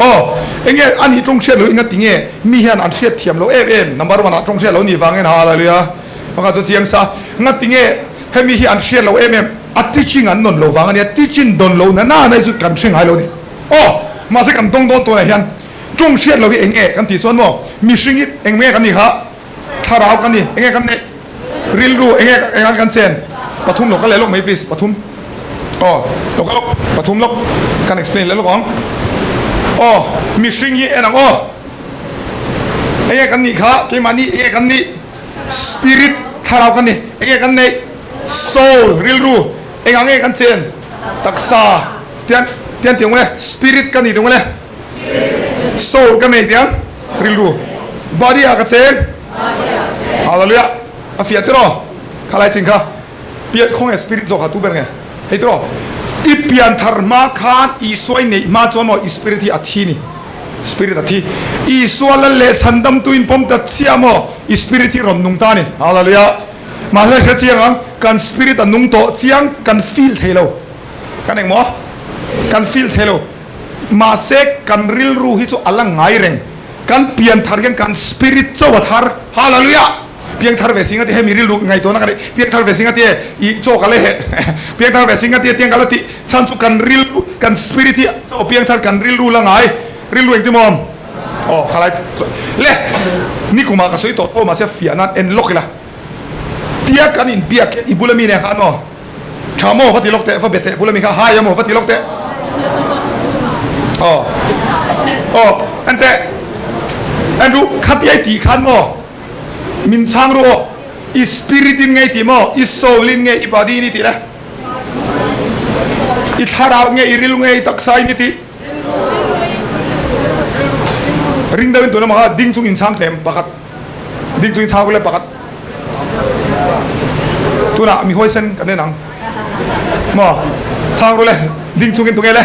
Aw, eng nge a nih tawng hriat loh enga ti nge mi hian an hriat thiam loh em em? Number one ah tawng hriat loh nih vangin Hallelujah! Pakhat chu chiang sa, nga ti nge hemi hi an hriat loh em em? A teaching an nawn lo vang a nia, teaching dawn lo na na na hi chu kan hre ngai lo a ni. Aw, mahse kan dawng dawn tunah hian tawng hriat loh hi eng nge kan tih chuan maw mihring hi eng nge kan nih kha? Thlarau kan ni, eng nge kan neih? Rilru eng nge eng ang kan chen? Pathum lo ka leh lawk mai please, pathum. Aw, lo ka lawk, pathum lawk kan explain leh lawk ang. Aw, mihring hi en ang aw. Eng nge kan nih kha? Keimahni eng nge kan nih? Spirit, thlarau kan ni. Eng nge kan neih? Soul, rilru. Eng ang nge kan chen? Taksa. Tian, tian tiang le. Spirit ka ni tiang le. Soul ka nei tiang. Rilru. Body ah ka cheng. Hallelujah. A fiah tiraw? Khalai ching kha. Pian khawnge spirit zawk kha tu ber nge? Hei tiraw? I pian thar hma khan Isua i neih hma chuan maw i spirit hi a thi ni. Spirit a thi. Isua lal leh chhandamtu in pawm ta chiah maw i spirit hi rawn nung ta ni. Hallelujah. Mahse hre chiang ang, kan spirit a nung tawh chiang kan feel thei lo. Kan eng maw? Kan feel thei lo. Mahse kan rilru hi chu a la ngai reng. Kan pian thar hian kan spirit chauh a thar. Hallelujah. Piangthar ve singa ti hemi rilru ngaihtuahna ka neih piangthar ve singa ti i chaw ka la heh piangthar ve singa ti tiang ka la tih chhan chu kan rilru kan spirit hi chaw piangthar kan rilru la ngai rilru engti maw aw khalai le nikumah ka sawi tawh tawh mahse fiah nan en lawk ila tia kan in biak hian i bula mi nen khan aw tha maw va ti lawk teh va be teh bula mi kha hai emaw va ti lawk teh aw aw enteh Andrew khatia i tih khan maw Min chhang ru aw, i spirit in nge i tih maw, i soul in nge i body in i tih le? I thlarau nge i rilru nge i taksa in i tih? Ring deuh in tuna mah kha ding chung in chhang tlem pakhat, ding chung in chhang le pakhat. Tunah mi huaisen kan en ang maw, chhang ru le, ding chung in tunge le,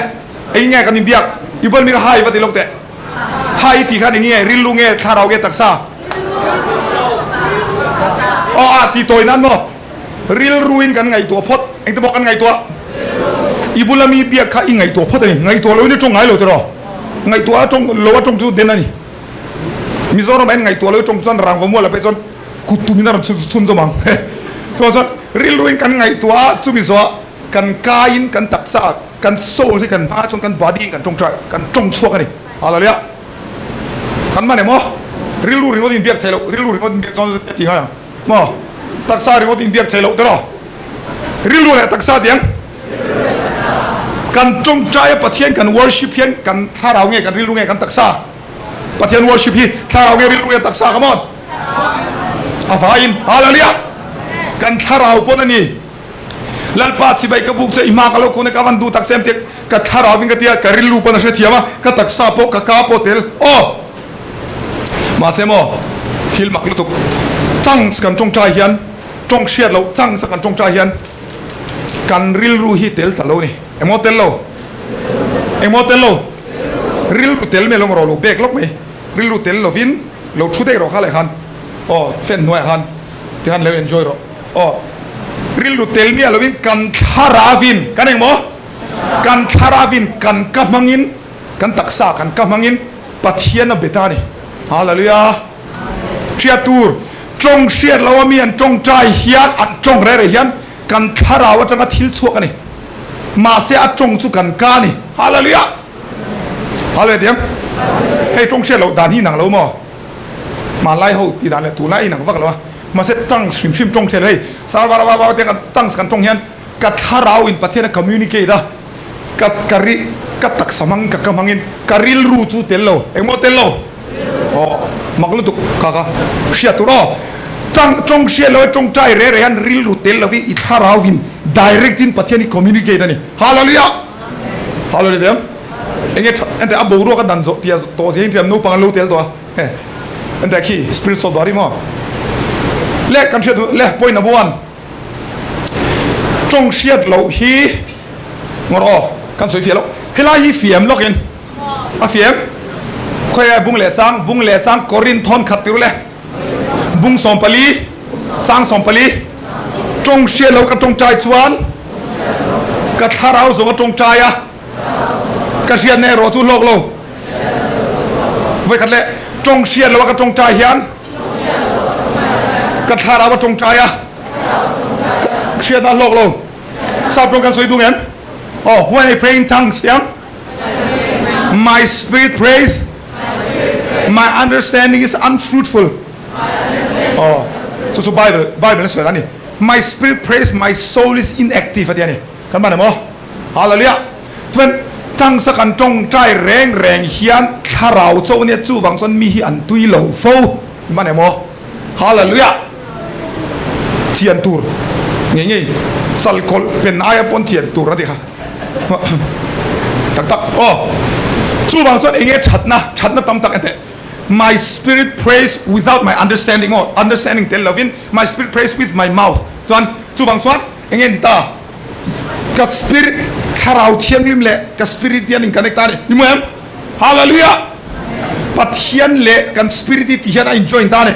eng nge kan inbiak, i bual mi kha hai va ti lawk teh. Ha i tih khan eng nge rilru nge thlarau nge taksa? Aw a ti tawi nan maw? Rilru in kan ngaihtuah phawt. Engte pawh kan ngaihtuah? I bula mi biak kha i ngaihtuah phawt a ni. Ngaihtuah loin i tawng ngai lo tiraw? Ngaihtuah a tawng lo a tawng chu den a ni. Mizoram ah hian ngaihtuah lo i tawng chuan rangva mual ah pawh hi chuan kut tumin a rawn chhun zawm ang. Chuvang chuan rilru in kan ngaihtuah a, chumi zawhah Kan kaiin kan taksa, kan soul hi kan hma chuan kan body in kan tawngtai, kan tawng chhuak a ni. Hallelujah! Kan man em aw? Rilru ringawt in biak theih loh, rilru ringawt in biak chuan ti ngai ang maw? Taksa ringawt in biak theih loh tiraw? Rilru leh taksa ti ang? Kan tawngtaia Pathian kan worship hian kan thlarau nge kan rilru nge kan taksa? Pathian worship hi thlarau nge rilru nge taksa? Come on! A vaiin Hallelujah! Kan thlarau pawn a ni. Lalpa chibai ka buk che i hma ka lo kun e ka van duh tak sem tiah ka thlarau in ka tia ka rilru pawn a hrethiam a ka taksa pawh ka ka pawh tel aw! Mahse maw thil mak lutuk tongues kan tawngtai hian tawng hriat loh tongues a kan tawngtai hian Kan rilru hi tel ta lo ni. Engmaw tel lo? Engmaw tel lo? Rilru tel mai lo rawh lo bek lawk mai. Rilru tel lovin lo thu daih rawh kha leh khan. Aw fan hnuaiah khan tikhan lo enjoy rawh. Aw rilru tel miah lovin kan thlaravin kan engmaw? Kan thlaravin kan ka hmangin kan taksa kan ka hmangin Pathian a be ta a ni. Hallelujah! Hriat tur, tawng hriat lo a mi an tawngtai hian an tawng reh reh hian kan thlarau atanga thil chhuak a ni. Mahse a tawng chu kan ka a ni. Hallelujah! Hallelujah tiang. Hei tawng hriat loh dan hi inang lo maw? Hmanlai ho tih dan leh tunlai a inang vak lo a. Mahse tongues hrim hrim tawng hriat lo hei sarvarava tiang kan tongues kan tawng hian ka thlarau in Pathian a communicate a. Ka ka ri ka taksa hmang ka ka hmangin ka rilru chu tel lo. Engmaw tel lo? Aw mak lutuk kha ka hriat tur aw. Tang tawng hriat lo e tawngtai reh reh hian rilru tel lovin i thlarau in direct in Pathian hi communicate a ni. Hallelujah! Hallelujah tiang. Enge tha ente a boruak a dan zawh tia tawh zia in riam naupang an lo tel tawh a. He ente khi spirit soul body maw. Le kan hriat duh le point number one. Tawng hriat loh hi ngawr aw kan sawi fiah loh. Helai hi fiam lawkin a fiam. Khawi bung leh chang bung leh chang Korin thawn khat tir le. Bung 14 chang 14 tawng hriat loh ka tawngtai chuan ka thlarau zawng a tawngtai a ka hriatna erawh chu hlawk lo. Vawikhat leh tawng hriat loh a ka tawngtai hian Ka thlarau a tawngtai a, ka hriatna a hlawk lo. Sap tawng kan sawi duh ngem? Oh, when I pray in tongues, tiang? My spirit prays, my understanding is unfruitful. Oh, chu chu Bible, Bible a sawi a ni. My spirit prays, my soul is inactive a ti a ni. Kan man em aw? Hallelujah! Chuan tongues a kan tawngtai reng reng hian thlarau chauh ania chuvang chuan mi hi an tui lo fo i man em aw? Hallelujah! Thian tur ngei ngei chal kawlh pen aia pawn thian tur a ti kha tak tak aw. Chuvang chuan enge thatna thatna tam tak enteh my spirit prays without my understanding aw understanding tel lovin my spirit prays with my mouth chuan chuvang chuan enge ni ta? Ka spirit thlarau thianghlim leh ka spirit hian in connect ta a ni. Ni maw em? Hallelujah! Pathian leh kan spirit hi ti hian a in join ta a ni.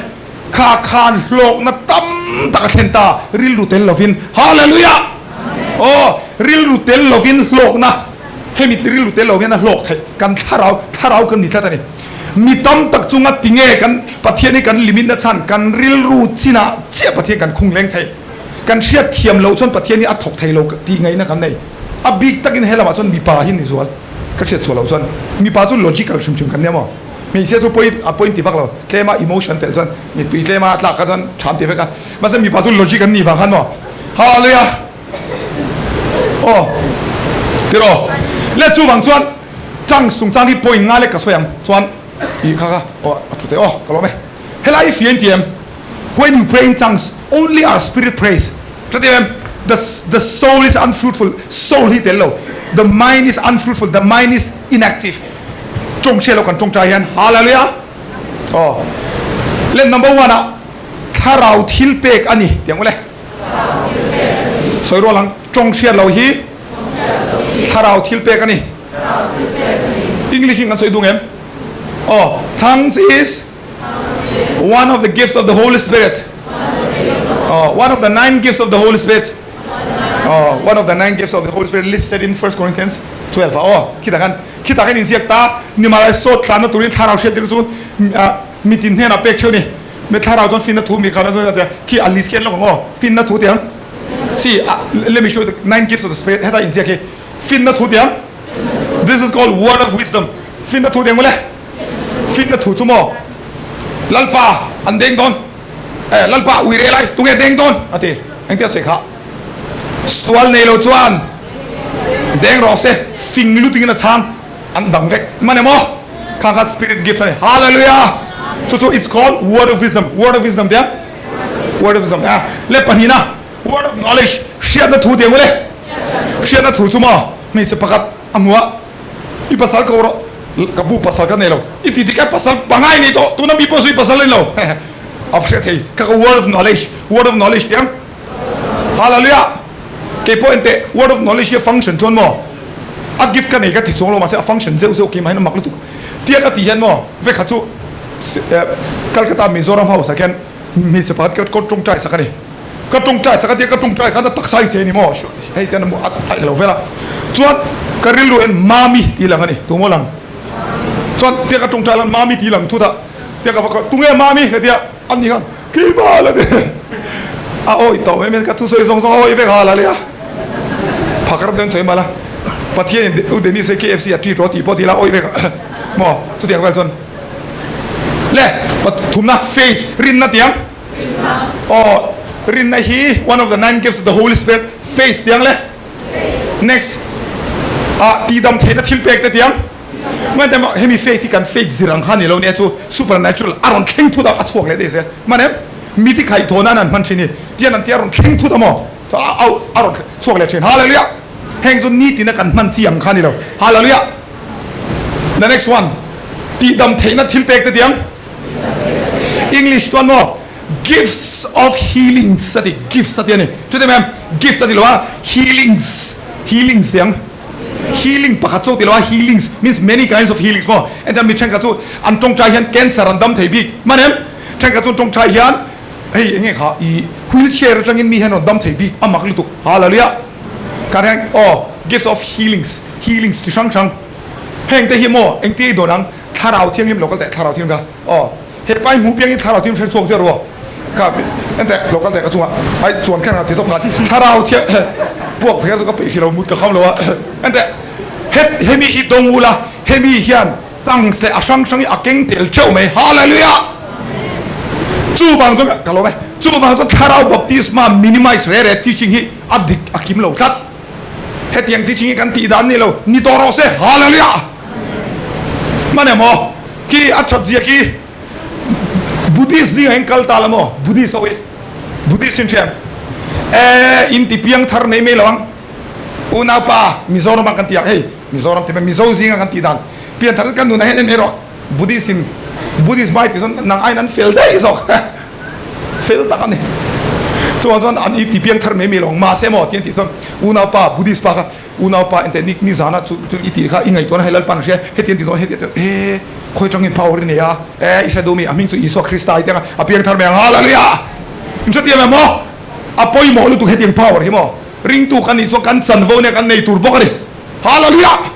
Kha khan hlawkna tam tak a thlen ta rilru tel lovin. Hallelujah! Aw, rilru tel lovin hlawkna hemi rilru tel lo hian a hlawk theih. Kan thlarau, thlarau kan ni tlat a ni. Mi tam tak chunga tinge kan Pathian hi kan limit na chhan kan rilru chinah chiah Pathian kan khung leng thei. Kan hriat thiam loh chuan Pathian hi a thawk thei lo tih ngaihna kan nei. A bik takin he lamah chuan mipa hi ni zual. Ka hriat chhuah loh chuan mipa chu logical hrim hrim kan nia maw? Hmeichhia chu pawi a pawi inti vak lo, tlema emotion telh chuan mittui tlema a tlak kha chuan tha an ti vek a. Mahse mipa chu logic an nih vang khan maw? Hallelujah! Aw tiraw? Le chuvang chuan tongues chungchang hi point nga lek ka sawi ang chuan ih kha kha aw a thu teh aw ka lawm e. Helai hi fia inti em? When you pray in tongues, only our spirit prays. Hre em? The, the soul is unfruitful. Soul hi tel lo. The mind is unfruitful. The mind is inactive. Tawng hriat lo kan tawngtai hian. Hallelujah. Oh. Le number one ah thlarau thil pek ani. Tiang ule. Sawi rual ang tawng hriat lo hi thlarau thil pek ani. English in kan sawi dung em? Oh, tongues is One of the gifts of the Holy Spirit. Oh, one of the nine gifts of the Holy Spirit. Oh, one of the nine gifts of the Holy Spirit listed in 1 Corinthians 12. Oh, khitah khan khitah khan inziak ta nimalai sawt tlanna turin thlarau hriat tir chu mitin hnenah pek theuh ni. Mi thlarau chuan finna thu mi khan a tia khi a list khian lawk ang aw. Finna thu tiang. See, let me show you the nine gifts of the Spirit. Heta inziak hi finna thu tiang. This is called word of wisdom. Finna thu tiang mawle. Finna thu chu maw Lalpa an deng dawn eh Lalpa ui reh lai tunge deng dawn a ti engtia sawi kha sual nei lo chuan Deng rawh se, fing lutukin a chhang, an dang vek. Man emaw? Khang kha spirit gift a ni. Hallelujah! Chu chu it's called word of wisdom. Word of wisdom tia? Word of wisdom. A le pahnihna, word of knowledge, hriatna thu tiang ule. Hriatna thu chu maw hmeichhe pakhat a hmu a, i pasal ko rawh, ka bu pasal ka nei lo, i ti dik e pasal pangai nei tawh, tuna mi pawh chu i pasal a ni lo. A hriat thei. Kha ka word of knowledge, word of knowledge tiang. Hallelujah! Kei pawh enteh word of knowledge hi a function chuan maw a gift ka nei ka ti chuang lo mahse a function zeuh zeuh keimah hian a mak lutuk tia ka tih hian maw vekha chu Calcutta Mizoram house ah khian hmeichhe pakhat ka tawngtai sak a ni ka tawngtai sak a tia ka tawngtai khan a taksa hi che ni maw hei tian a a lo vel a chuan ka rilru hian mami tih lang a ni tu maw lang chuan tia ka tawngtai lan mami tih lang thut a tia ka va tunge mami ka tia A ni khan keimah la ti a awih tawh mai mai ka thusawi zawng zawng a awih vek a la leh a phakar dawn sawi mah la Pathian in u Dennis hei KFC a treat rawh tih pawh ti la awih vek a maw chutiang vel chuan le pathumna faith rinna tiang aw rinna hi one of the nine gifts of the Holy Spirit faith tiang le next ah tihdam theihna thil pek te tiang Hmante maw hemi faith hi kan faith zir ang kha ni lo nia chu supernatural a rawn thleng thut a a chhuak leh daih zel hman em mi ti khaih thawn nan an hman thin hi tian an tia rawn thleng thut a maw chuan a au a rawn chhuak leh thin hallelujah heng chu nitin a kan hman chi ang kha ni lo hallelujah the next one tihdam theihna thil pek te tiang English chuan maw gifts of healings a ti gifts a ti a ni chuti em gift a ti lo a healings healings tiang Healing pakhat chu ti lo a, healings means many kinds of healings maw? Engtiang mi thenkhat chu an tawngtai hian cancer an dam thei bik man em? Thenkhat chu an tawngtai hian hei eng nge kha i wheelchair atangin mi hian rawn dam thei bik a mak lutuk hallelujah kan hian aw gifts of healings healings chi hrang hrang heng te hi maw engtia i dawn ang thlarau thianghlim lo kal teh thlarau thianghlim kha aw He pai hmuh piangin thlarau thiam hre chhuak zia ruah ka ente local te ka chungah ai chuan kher ti top khan thlarau thiam puak phei chu ka peih hrilo mut ka kham lo a ente he hemi hi dawng ula hemi hian tongues leh a hrang hrang hi a keng tel theuh mai hallelujah chuvang chuan ka lawm e chuvang chuan thlarau baptisma minimize re re teaching hi a dik a kim lo tlat hetiang teaching hi kan tih dan ni lo ni tawh rawh se hallelujah hman emaw Khi a that zia khi Buddhist zingah hian kal ta la maw? Buddhist ho hi Buddhist in hriam e in ti piang thar nei mai lo ang unau pa Mizoram ah kan ti ang hei Mizoram ti mai Mizo zinga kan tih dan pian thar kan nunah hian em erawh Buddhist in Buddhist hmai ti chuan nang aiin an fel daih zawk fel tak a ni chuvang chuan an ti piang thar mai mai lo ang mahse maw ti an tih chuan unau pa Buddhist pa kha Unaupa ente ni ni zana chu chu i tih kha i ngaihtuahna hei Lalpan a hria heti an ti dawn heti an ti e khawi tangin power i nei a e i hre duh mi a hming chu Isua Krista i tiang a piang thar mai ang Hallelujah! In hre tiang em maw? A pawimawh lutuk hetiang power hi maw? Ringtu kan nih chuan kan chanvo nia kan nei tur bawk a ni Hallelujah!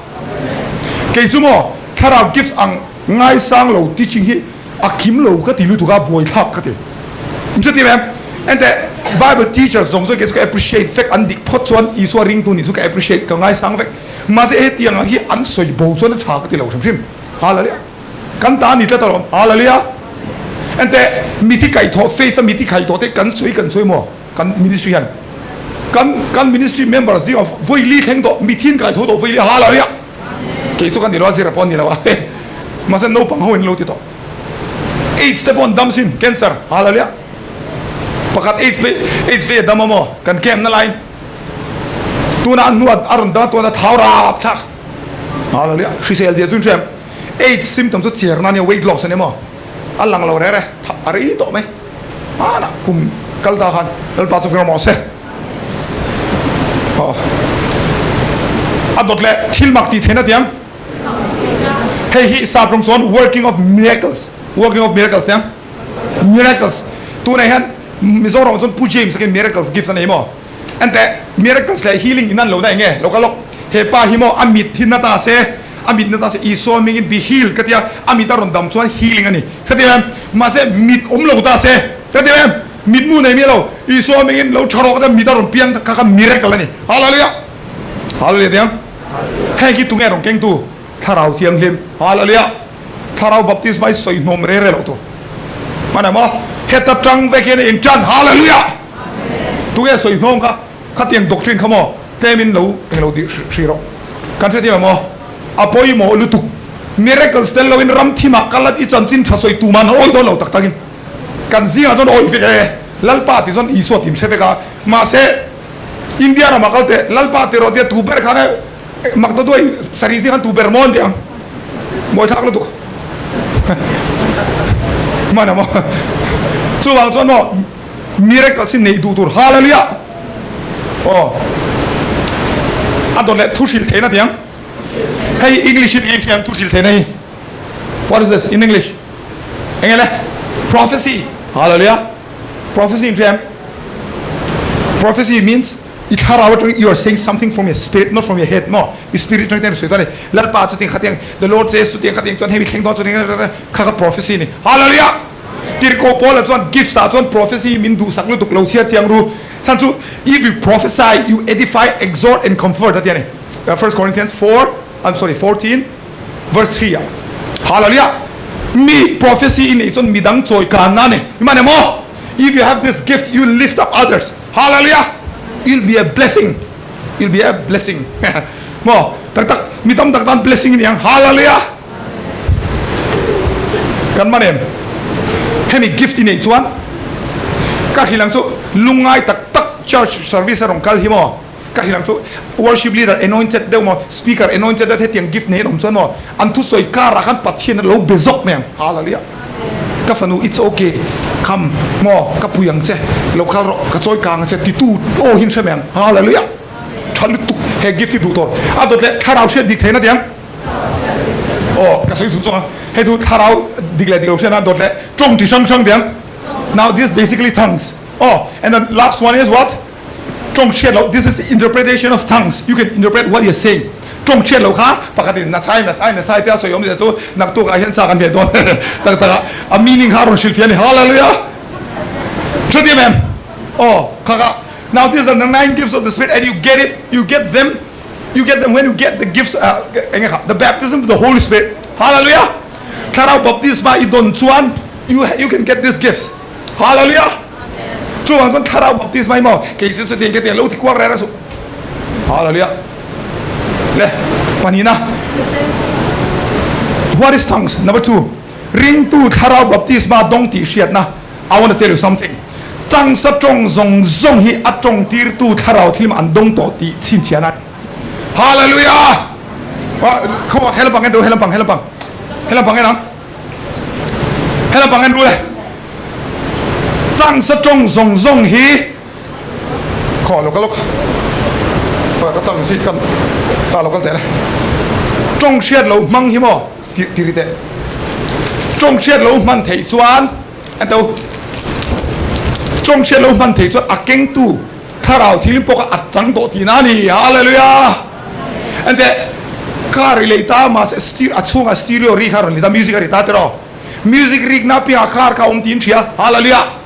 Kei chu maw thlarau gift ang ngaisang lo teaching hi A kim lo ka ti lutuk a, buaithlak ka ti. In hre tir em? Enteh, Bible teacher zawng zawng kei chu ka appreciate vek, an dik phawt chuan Isua ringtu nih chu ka appreciate, ka ngaisang vek. Mahse hetiang ang hi an sawi bo chuan a tha ka ti lo hrim hrim. Hallelujah. Kan ta a ni tlat alawm. Hallelujah. Enteh, mithi kaihthawh, faith a mithi kaihthawh te kan sawi kan sawi maw? Kan ministry hian kan kan ministry member zingah vawi li thleng tawh, mithiin kaitho tawh vawi li. Hallelujah. Kei chu ka ni lo a, zira pawh a ni lo a, mahse naupang ho in lo ti tawh. Aids te pawh an dam sin, cancer, hallelujah. Pakhat aids vei, aids vei a dam a maw, kan camp na laiin tuna an hnuah a rawn dang a, tuna thau rap thlak, hallelujah, hrisel zia chu in hria em? Aids symptom chu cher na nia, weight loss a ni maw, a lang lo rere, a rei tawh mai, hmanah kum kal ta khan Lalpa chu fiang maw se. A dawt leh thil mak tih theihna tiang. Hei hi sap rawng chuan working of miracles, working of miracles tiang. Miracles. Tunah hian Mizoram chuan Pu James akin miracles gift a nei maw? Enteh miracles leh healing in an lo na enge? Lo kal lawk. He pa hi maw a mit hi na ta se, a mit na ta se Isua hmingin be healed ka tia, a mit a rawn dam chuan healing a ni. Ka ti em? Mahse mit awm lo ta se, ka ti em? Mitmu nei miah lo, Isua hmingin lo tha rawk te mit a rawn piang kha kha miracle a ni. Hallelujah! Hallelujah tiang. Heng hi tunge rawn kengtu? Thlarau Thianghlim. Hallelujah! Thlarau baptisma hi sawi hnawm re re loh tur. Hman em aw? Heta tang vek hian a intan. Hallelujah! Tunge sawi hnawm kha? Khatiang doctrine kha maw? Tlemin lo englo tih hrih rawh. Kan hrethiam em aw? A pawimawh lutuk. Miracles tel loin ram thimah kal a i chanchin tha sawi tuman an awi dawn lo tak takin. Kan zingah chuan awi vek e, Lalpa ti chuan Isua tin hre vek a. Mahse, India ramah kal teh, Lalpa ti rawh tia tu ber kha nge mak dawduai sarih zing khan tu ber maw an ti ang. Mawithlak lutuk. Hman ang maw? Chuvang chuan maw Miracles hi neih duh tur Hallelujah! Aw a dawt leh thu hrilh theihna tiang hei English in eng hriam thu hrilh theihna hi What is this in English? Enge le? Prophecy Hallelujah! Prophecy in hriam Prophecy means i thlarau atang you are saying something from your spirit not from your head maw i spirit atang ten sawi dawn a ni Lalpa chutiang khatiang the Lord says chutiang khatiang chuan hemi thleng dawn chutiang kha kha prophecy a ni Hallelujah! Tirhkoh Paula chuan gifts ah chuan prophecy min duhsak lutuk lo chhiar chiang ru. Chhan chu if you prophesy, you edify, exhort and comfort a ti a ni. First Corinthians 4, I'm sorry, 14 verse 3 ah. Hallelujah! Mi prophecy i neih chuan midang chawi kanna a ni. I man em aw? If you have this gift, you lift up others. Hallelujah! You'll be a blessing. You'll be a blessing. Maw? Tak tak, mi tam tak tan blessing i ni ang. Hallelujah! Kan man em? Hemi gift i neih chuan ka hrilh ang chu lungngai tak tak church service a rawn kal hi maw? Ka hrilh ang chu worship leader anointed deuh maw, speaker anointed deuh hetiang gift nei an awm chuan maw an thusawi karah khan Pathian a lo be zawk mai ang. Hallelujah! Ka fanu it's okay kham maw ka pui ang che lo kal rawh ka chawi kang ang che titu aw hi an hre mai ang. Hallelujah! Tha lutuk he gift hi duh tawh a dawt leh thlarau hriat dik theihna tiang. Aw ka sawi zung zawng a, hei chu thlarau dik leh dik lo hriatna dawt leh tawng chi hrang hrang tiang. Now this basically tongues. Aw and the last one is what? Tawng hriat loh, this is interpretation of tongues, you can interpret what you are saying. Tawng hriat loh kha pakhat in na chai na chai na chai tia sawi awmzia chu naktuk ah hian sa kan hmeh dawn tak tak a, a meaning kha a rawn hrilhfiah a ni. Hallelujah! Hrethiam em? Aw kha kha now these are the nine gifts of the spirit and you get it, you get them. You get them when you get the gifts, uh, enge kha, the baptism of the Holy Spirit. Hallelujah. Thlarau baptisma i don chuan you you can get these gifts. Hallelujah. Chu wang chuan thlarau baptisma i mo kei chu chu tiang ke tiang lo ti kual rera su. Hallelujah. Le panina. What is tongues? Number 2. Ringtu thlarau baptisma dong ti hriatna. I want to tell you something. Tangsa tawng zawng zawng hi a tawng tirtu thlarau thil an dawng tawh tih chhinchhiah a ni. Hallelujah! Khaw he lampang en deuh, he lampang, he lampang, he lampang en ang, he lampang en ru le. Tangsa tawng zawng zawng hi khaw lo ka lawk, ka tang si kan ka lo kal teh le. Tawng hriat lo hmang hi maw ti ti ri teh. Tawng hriat lo hman theih chuan A to. Tawng chhiat lo hman thei chuan a kengtu thlarau thil pawh kha a chang tawh tihna a ni. Hallelujah! Enteh, car i lei ta mahse a chhungah stereo ri kha a rawn ri ta, music a ri ta tiraw? Music rikna piangah car kha a awm tiin hria. Hallelujah!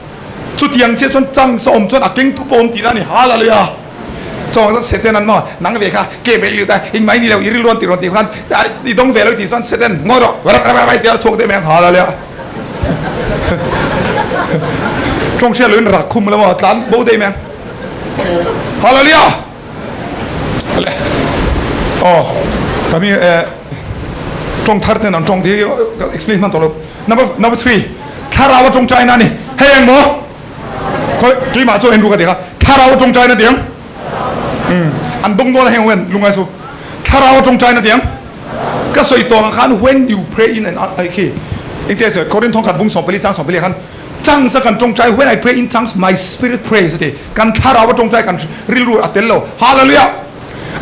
Chutiang chiah chuan chance a awm chuan a kengtu pawh a awm tihna a ni. Hallelujah! Chawng chuan Satan an maw, nang ve kha ke mai lut a, in mai ni lo, i rilru an ti rawn tih khan i dawng ve lo i tih chuan Satan ngawi rawh, rawh tia chhuak deuh mai ang. Hallelujah! Tawng hriat loin rak khum lo a tlan bo daih mai ang. Hallelujah! Le. Oh, kami eh tawng thar ten an tawng ti explain hman tawh lo. Number number 3. Thlarau a tawngtai na ni. Hei eng maw? Khoi keimah chu en ru ka ti kha. Thlarau a tawngtai na tiang. Um, an dawng dawn a heng wen lungai su. Thlarau a tawngtai na tiang. Ka sawi tawh ang khan when you pray in an ai khi engtia sawi Korinth thawng khat bung 14 chang 14 khan tongues a kan tawngtai when I pray in tongues my spirit prays a ti kan thlarau a tawngtai kan rilru a tel lo hallelujah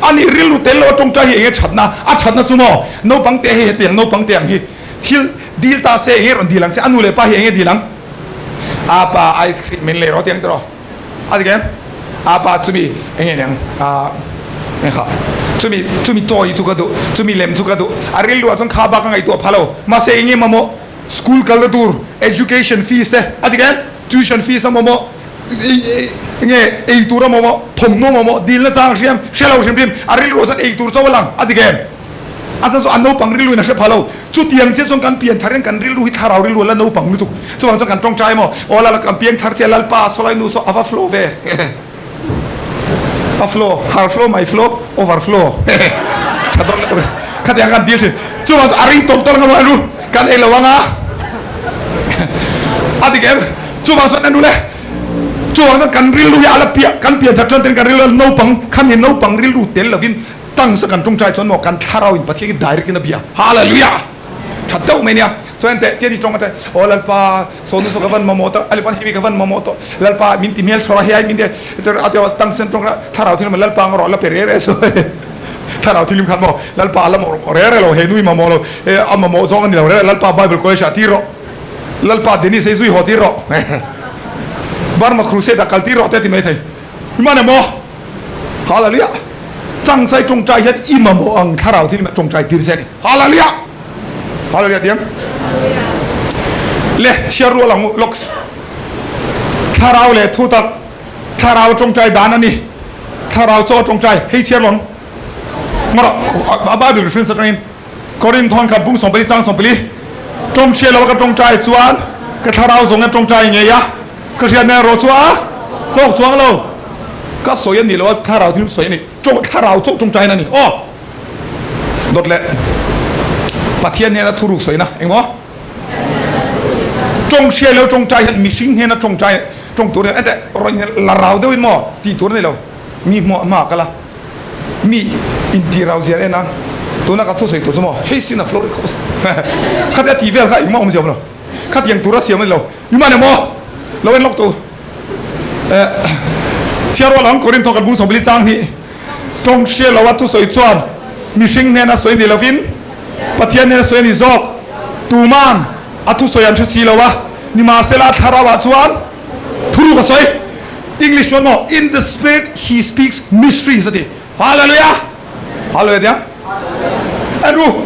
ani rilru tel lo a tawngtai hi enge thatna a thatna chu maw naupang te hei hetiang naupang te ang hi thil dil ta se enge rawn dil ang che a nu leh pa hi enge dil ang apa ice cream min lei rawh tiang tiraw A ti em? A pa chumi eng nge niang a eng kha chumi chumi toy chu ka duh chumi lem chu ka duh a rilru ah chuan kha bak a ngaihtuah pha lo mahse eng nge mamawh school kalna tur education fees te a ti em? Tuition fees a mamawh eng nge ei tur a mamawh thawmhnaw mamawh dilna chang hriam hre lo hrim hrim a rilru ah chuan ei tur chauh a lang a ti em? A chhan chu a naupang rilru in a hre pha lo. Chutiang chiah chuan kan pian thar hian kan rilru hi thlarau rilru a la naupang lutuk. Chuvang chuan kan tawngtai maw? Aw lal kan piang thar chiah Lalpa sawlai nu saw a va flow ve. A flow, her flow, my flow, over flow. Tha dawn lutuk e. Khatiang kan dil thin. Chuvang chu a ring tawlh tawlh anga anu kan ei lo anga. A dik em? Chuvang chuan anu le. Chuvang chuan kan rilru hi a la piah kan pian that chuan tin kan rilru naupang khami naupang rilru tel lovin tongues a kan tawngtai chuan maw kan thlarau in Pathian hi direct in a bia. Hallelujah! Tha deuh mai nia. Chuan teh tian i tawng atang aw Lalpa sawnu saw ka van mamawh tawh a hemi ka van mamawh tawh Lalpa min ti hmel chhawr a hei min ti a ti tang sen tawng thlarau thil Lalpa ang rawh la pe re re su thlarau thil khan maw Lalpa a la mamawh re re lo he nui mamawh lo a mamawh zawng a ni lo re Lalpa Bible college ah tir rawh Lalpa Dennis hei zui haw tir rawh Burma crusade ah kal tir rawh te a ti mai thei hman emaw Hallelujah Changchai tawngtai hian i mamawh ang thlarau thil tawngtai tir che a ni Hallelujah Hallelujah tiang le chhiar rual ang u lawk thlarau leh thu tak thlarau tawngtai dan a ni thlarau chaw tawngtai hei chhiar lo ang mawrah a Bible reference atangin Korinth thawn khat bung 14 chang 14 tawng hriat lo a ka tawngtai chuan ka thlarau zawng a tawngtai ngei a ka hriat na erawh chu a hlawk chuang lo ka sawi a nih loh a thlarau thil sawi a ni thlarau chauh tawngtai na a ni aw. Dawt leh Pathian hnena thuruk sawina engmaw? Tawng hriai lo tawngtai hian mihring hnena tawngtai tawng tur hian ete rawn la rau deuhin maw tih tur a ni lo. Mi hmuah hma a kal a, mi inti rau zia en a, tuna ka thusawi tur chu maw hei sin a flow khawp khatia tih vel kha engmah awmzia awm lo. Khatiang tura siam a ni lo. Yuman emaw lo en lawk tu. Chhiar rual ang Korinth kan bung 14 chang hnih. Tawng hria lo a thusawi chuan mihring hnena sawi ni lovin Pathian hnena sawi a ni zawk. Tuman a thusawi an hre si lo a, nimahsela thlarauah chuan thuruk a sawi. English chuan maw, In the spirit he speaks mysteries a ti. Hallelujah! Hallelujah tia. Andrew,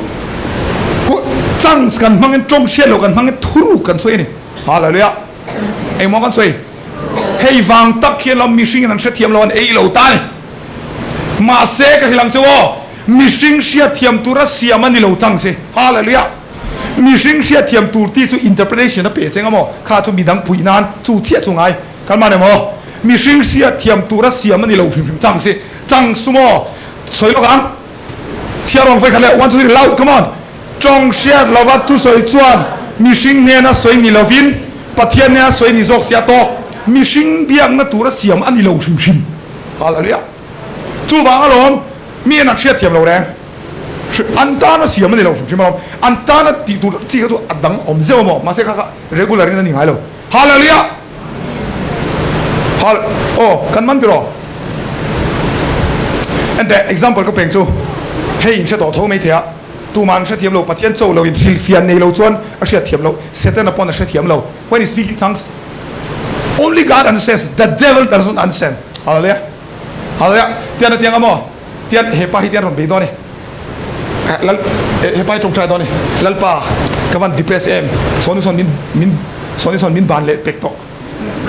tongues kan hmangin tawng hriat loh kan hmangin thuruk kan sawi a ni. Hallelujah! Engmaw kan sawi? Hei vang tak hian lo mihringin an hrethiam lo an ei lo ta a ni. Mahse ka hrilh ang che u aw, mihring hriatthiam tura siam a ni lo tang si. Hallelujah! Mihring hriatthiam tur tih chu interpretation a pe cheng a maw? Kha chu midang puih nan chu chiah chu ngai. Kan man em aw? Mihring hriatthiam tura siam a ni lo hrim hrim tang si. Chang su maw? Sawi lawk ang. Chhiar awm vawikhat leh, one two three loud, come on! Tawng hriat lova thusawi chuan mihring hnena sawi ni lovin Pathian hnena sawi ni zawk sia tawk mihring biakna tura siam a ni lo hrim hrim. Hallelujah! Chuvang alawm mi an hriat thiam lo reng. An tana siam a ni lo hrim hrim alawm. An tana tih tur chi kha chu a dang awm zeuh a maw? Mahse kha kha regular in a ni ngai lo. Hallelujah! Hal aw kan man tiraw? Enteh example ka peng chu hei in hre tawh tho mai thei a, tumah an hrethiam lo, Pathian cho lo in hrilhfiah nei lo chuan a hriatthiam loh, Setana pawn a hrethiam lo, when he speak in tongues only God understands, the devil doesn't understand. Hallelujah! Hallelujah! Tian a tiang a maw? Tian hepa hi tian rawn bei dawn e. Lal hepa hi tawngtai dawn e. Lalpa ka van depress em sawni sawn min min sawni sawn min ban leh pek tawh.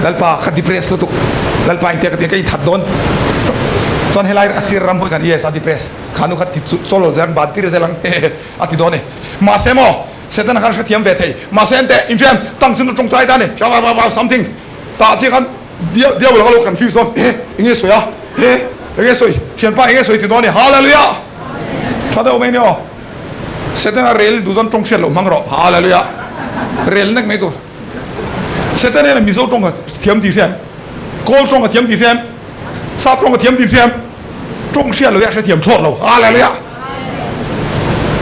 Lalpa ka depress lutuk. Lalpa engtia ka ti ka inthat dawn. Chuan helai a thlir ram pawh khan yes a depress. Kha nu kha ti chu chawl zel ban tir zel ang a ti dawn e. Mahse maw Setana khan hrethiam ve thei. Mahse enteh infiam tang sin tawngtai ta ni. Something tah chiah khan Diau diau lo lo kan feel dawn he enge sawi a he enge sawi thianpa enge sawi ti dawn ni hallelujah tha deuh mai ni aw Satan a rel duh zawn tawng hriat loh hmang rawh hallelujah rel nek mai tur Satan hian Mizo tawng a thiam tih hriam Kawl tawng a thiam tih hriam Sap tawng a thiam tih hriam tawng hriat loh hi a hrethiam thlawt lo hallelujah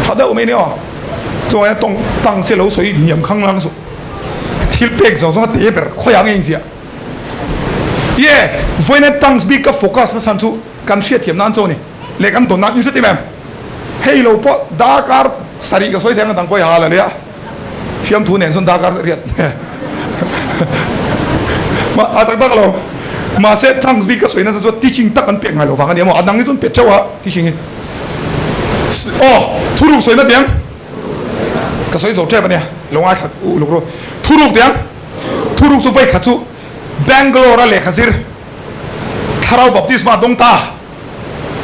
tha deuh mai ni aw chuan tawng tang se lo sawi hniam khang lang suh Thil pek zawng zawng a te ber khawiah nge inziah? Ye, vawiin tongues bik ka focus na chhan chu kan hriatthiam nan chu a ni leh kan dawn nan in hre em? Hei lo pawh darkar sarih ka sawi thei ang dang pawh i hal a nia. Fiamthu nen chuan darkar riat ma a tak tak lo. Mahse tongues bik ka sawi nasa chu teaching tak an pek ngai lo vang a ni emaw a dang hi chuan pe teuh a teaching hi. Aw, thuruk sawi na tiang. Ka sawi zo tep a nia, lo ngaithla u luk ru. Thuruk teh ang, thuruk chu vawikhat chu Bangalore a lehkha zir Thlarau Baptisma dawng ta,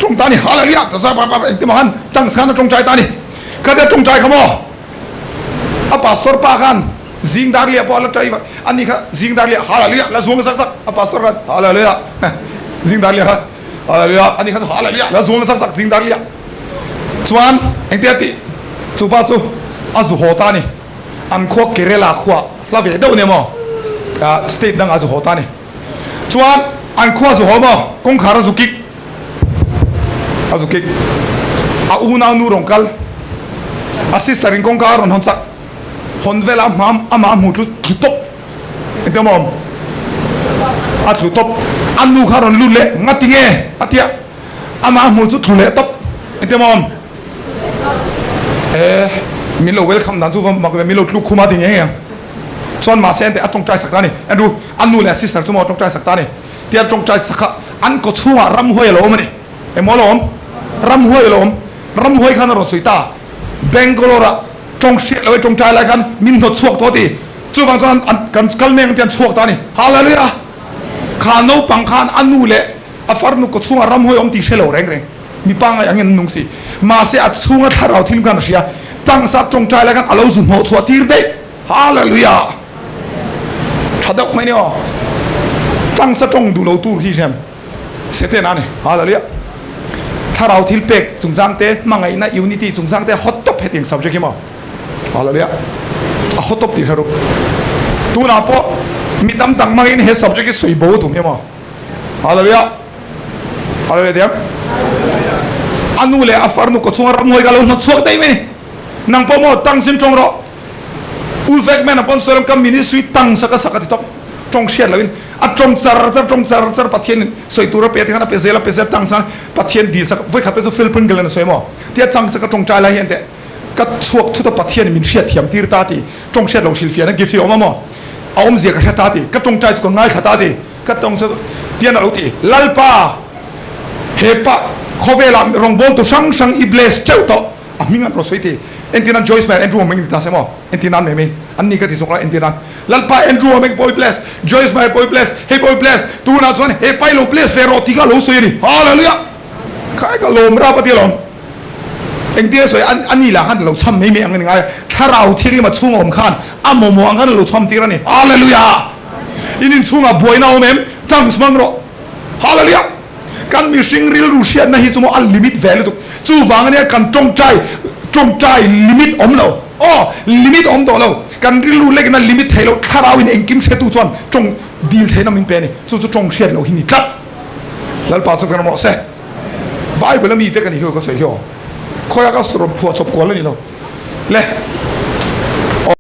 tawng ta a ni, Hallelujah ta za pa pa engtin mah khan tongues khan a tawngtai ta a ni. Khatia tawngtai kha maw a pastor pa khan zing dar liah pawh a la tai a ni kha zing dar liah Hallelujah la zuang zak zak a pastor khan Hallelujah zing dar liah khan. Hallelujah. Ani kha chu hallelujah la zuang sak sak zing dar liah. Chuan engtia tih chu pa chu a zu haw ta a ni. An khua Kerala khua hla ve deuh nia maw state dangah a zu haw ta a ni. Chuan an khua zu haw maw kawngkhar a zu kik a zu kik a unau nu rawn kal a sister in kawngka a rawn hawn chak hawn velah hma amah a hmu tlu tlu tawp engtia maw a tlu tawp a nu kha rawn lut leh ngati nge a tia amah a hmu chu tlu leh tawp engtia maw e min lo welcome dan chu va mak ve min lo tluk khum a ti nge nge. Chuan mahse ente a tawngtai sak ta a ni. Andrew, a nu leh a sister chu maw a tawngtai sak ta a ni. Tia tawngtai sak kha an kaw chhungah ramhuai a lo awm a ni. Emaw a lo awm? Ramhuai a lo awm. Ramhuai khan a rawn sawi ta. Bangalore-ah tawng hriat loh e tawngtai lai khan min hnawt chhuak tawh a ti. Chuvang chuan an kan kal mek ang te an chhuak ta a ni. Hallelujah! Kha naupang khan a nu leh a farnu kaw chhungah ramhuai a awm tih hre lo reng reng. Mi pangngai angin an nung si. Mahse a chhunga thlarau thil khan a hria. Tangsa tawngtai lai khan a lo zu hnawh chhuah tir daih. Hallelujah! Tha deuh mai ni aw. Tangsa tawng duh lo tur hi hriam Satan a ni. Hallelujah! Thlarau thil pek chungchang te, hmangaihna, unity chungchang te hot top hetiang subject hi maw. Hallelujah! A hot top tih hre ru. Tunah pawh mi tam tak hmangin he subject hi sawi bo a tum hi maw. Hallelujah! Hallelujah tiang. A nu leh a farnu kaw chhunga ramhuai ka lo hnawt chhuak daih mai ni. Nang pawh maw tang sin tawng rawh. U Vekman a pawn sawi lam ka ministry tang sak a sak a ti tawp. Tawng hriat loin a tawng char char tawng char char Pathian in sawi tur a pe tikhan a pe zel a pe zel tang san Pathian dil sak vawikhat pawh chu Phil Pringle in a sawi maw. Tia tang sak a tawngtai lai hian teh ka chhuak thut a Pathian in min hriat thiam tir ta ti tawng hriat lo hrilhfiahna gift hi a awm a maw. A awmzia ka hre ta ti ka tawngtai chu ka ngaithla ta ti. Ka tawng chu tian a lo ti, Lalpa, he pa khawvelah rawngbawltu hrang hrang i bless teuh tawh, a hming an rawn sawi ti. Entir nan Joyce Meyer, Andrew Wommack ni ta se maw? Entir nan mai mai, an ni ka ti zawk la, entir nan, Lalpa, Andrew Wommack pawh i bless, Joyce Meyer pawh i bless, hei pawh i bless, tunah chuan he pa i lo bless ve rawh tih kha a lo sawi a ni. Hallelujah! Khai ka lawm rap a ti alawm. Engtin a sawi, a ni lah khan a lo chham mai mai ang a ni ngai a, Thlarau Thianghlim a chhung a awm khan a mawmawh ang khan a lo chham tir a ni. Hallelujah! In inchhungah buaina a awm em? Tongues hmang rawh. Hallelujah! Kan mihring rilru hriatna hi chu maw a limit ve lutuk. Chuvang ania kan tawngtai, tawngtai limit awm lo. Aw, limit awm tawh lo. Kan rilru lekin a limit thei lo. Thlarau in engkim hretu chuan tawng dil theihna min pe a ni. Chu chu tawng hriat loh hi ni tlat. Lalpa chu kan rawh se. Bible a mi vek a ni hi ka sawi hi aw. Khawiah ka rawn phuah chawp kual a ni lo. Le.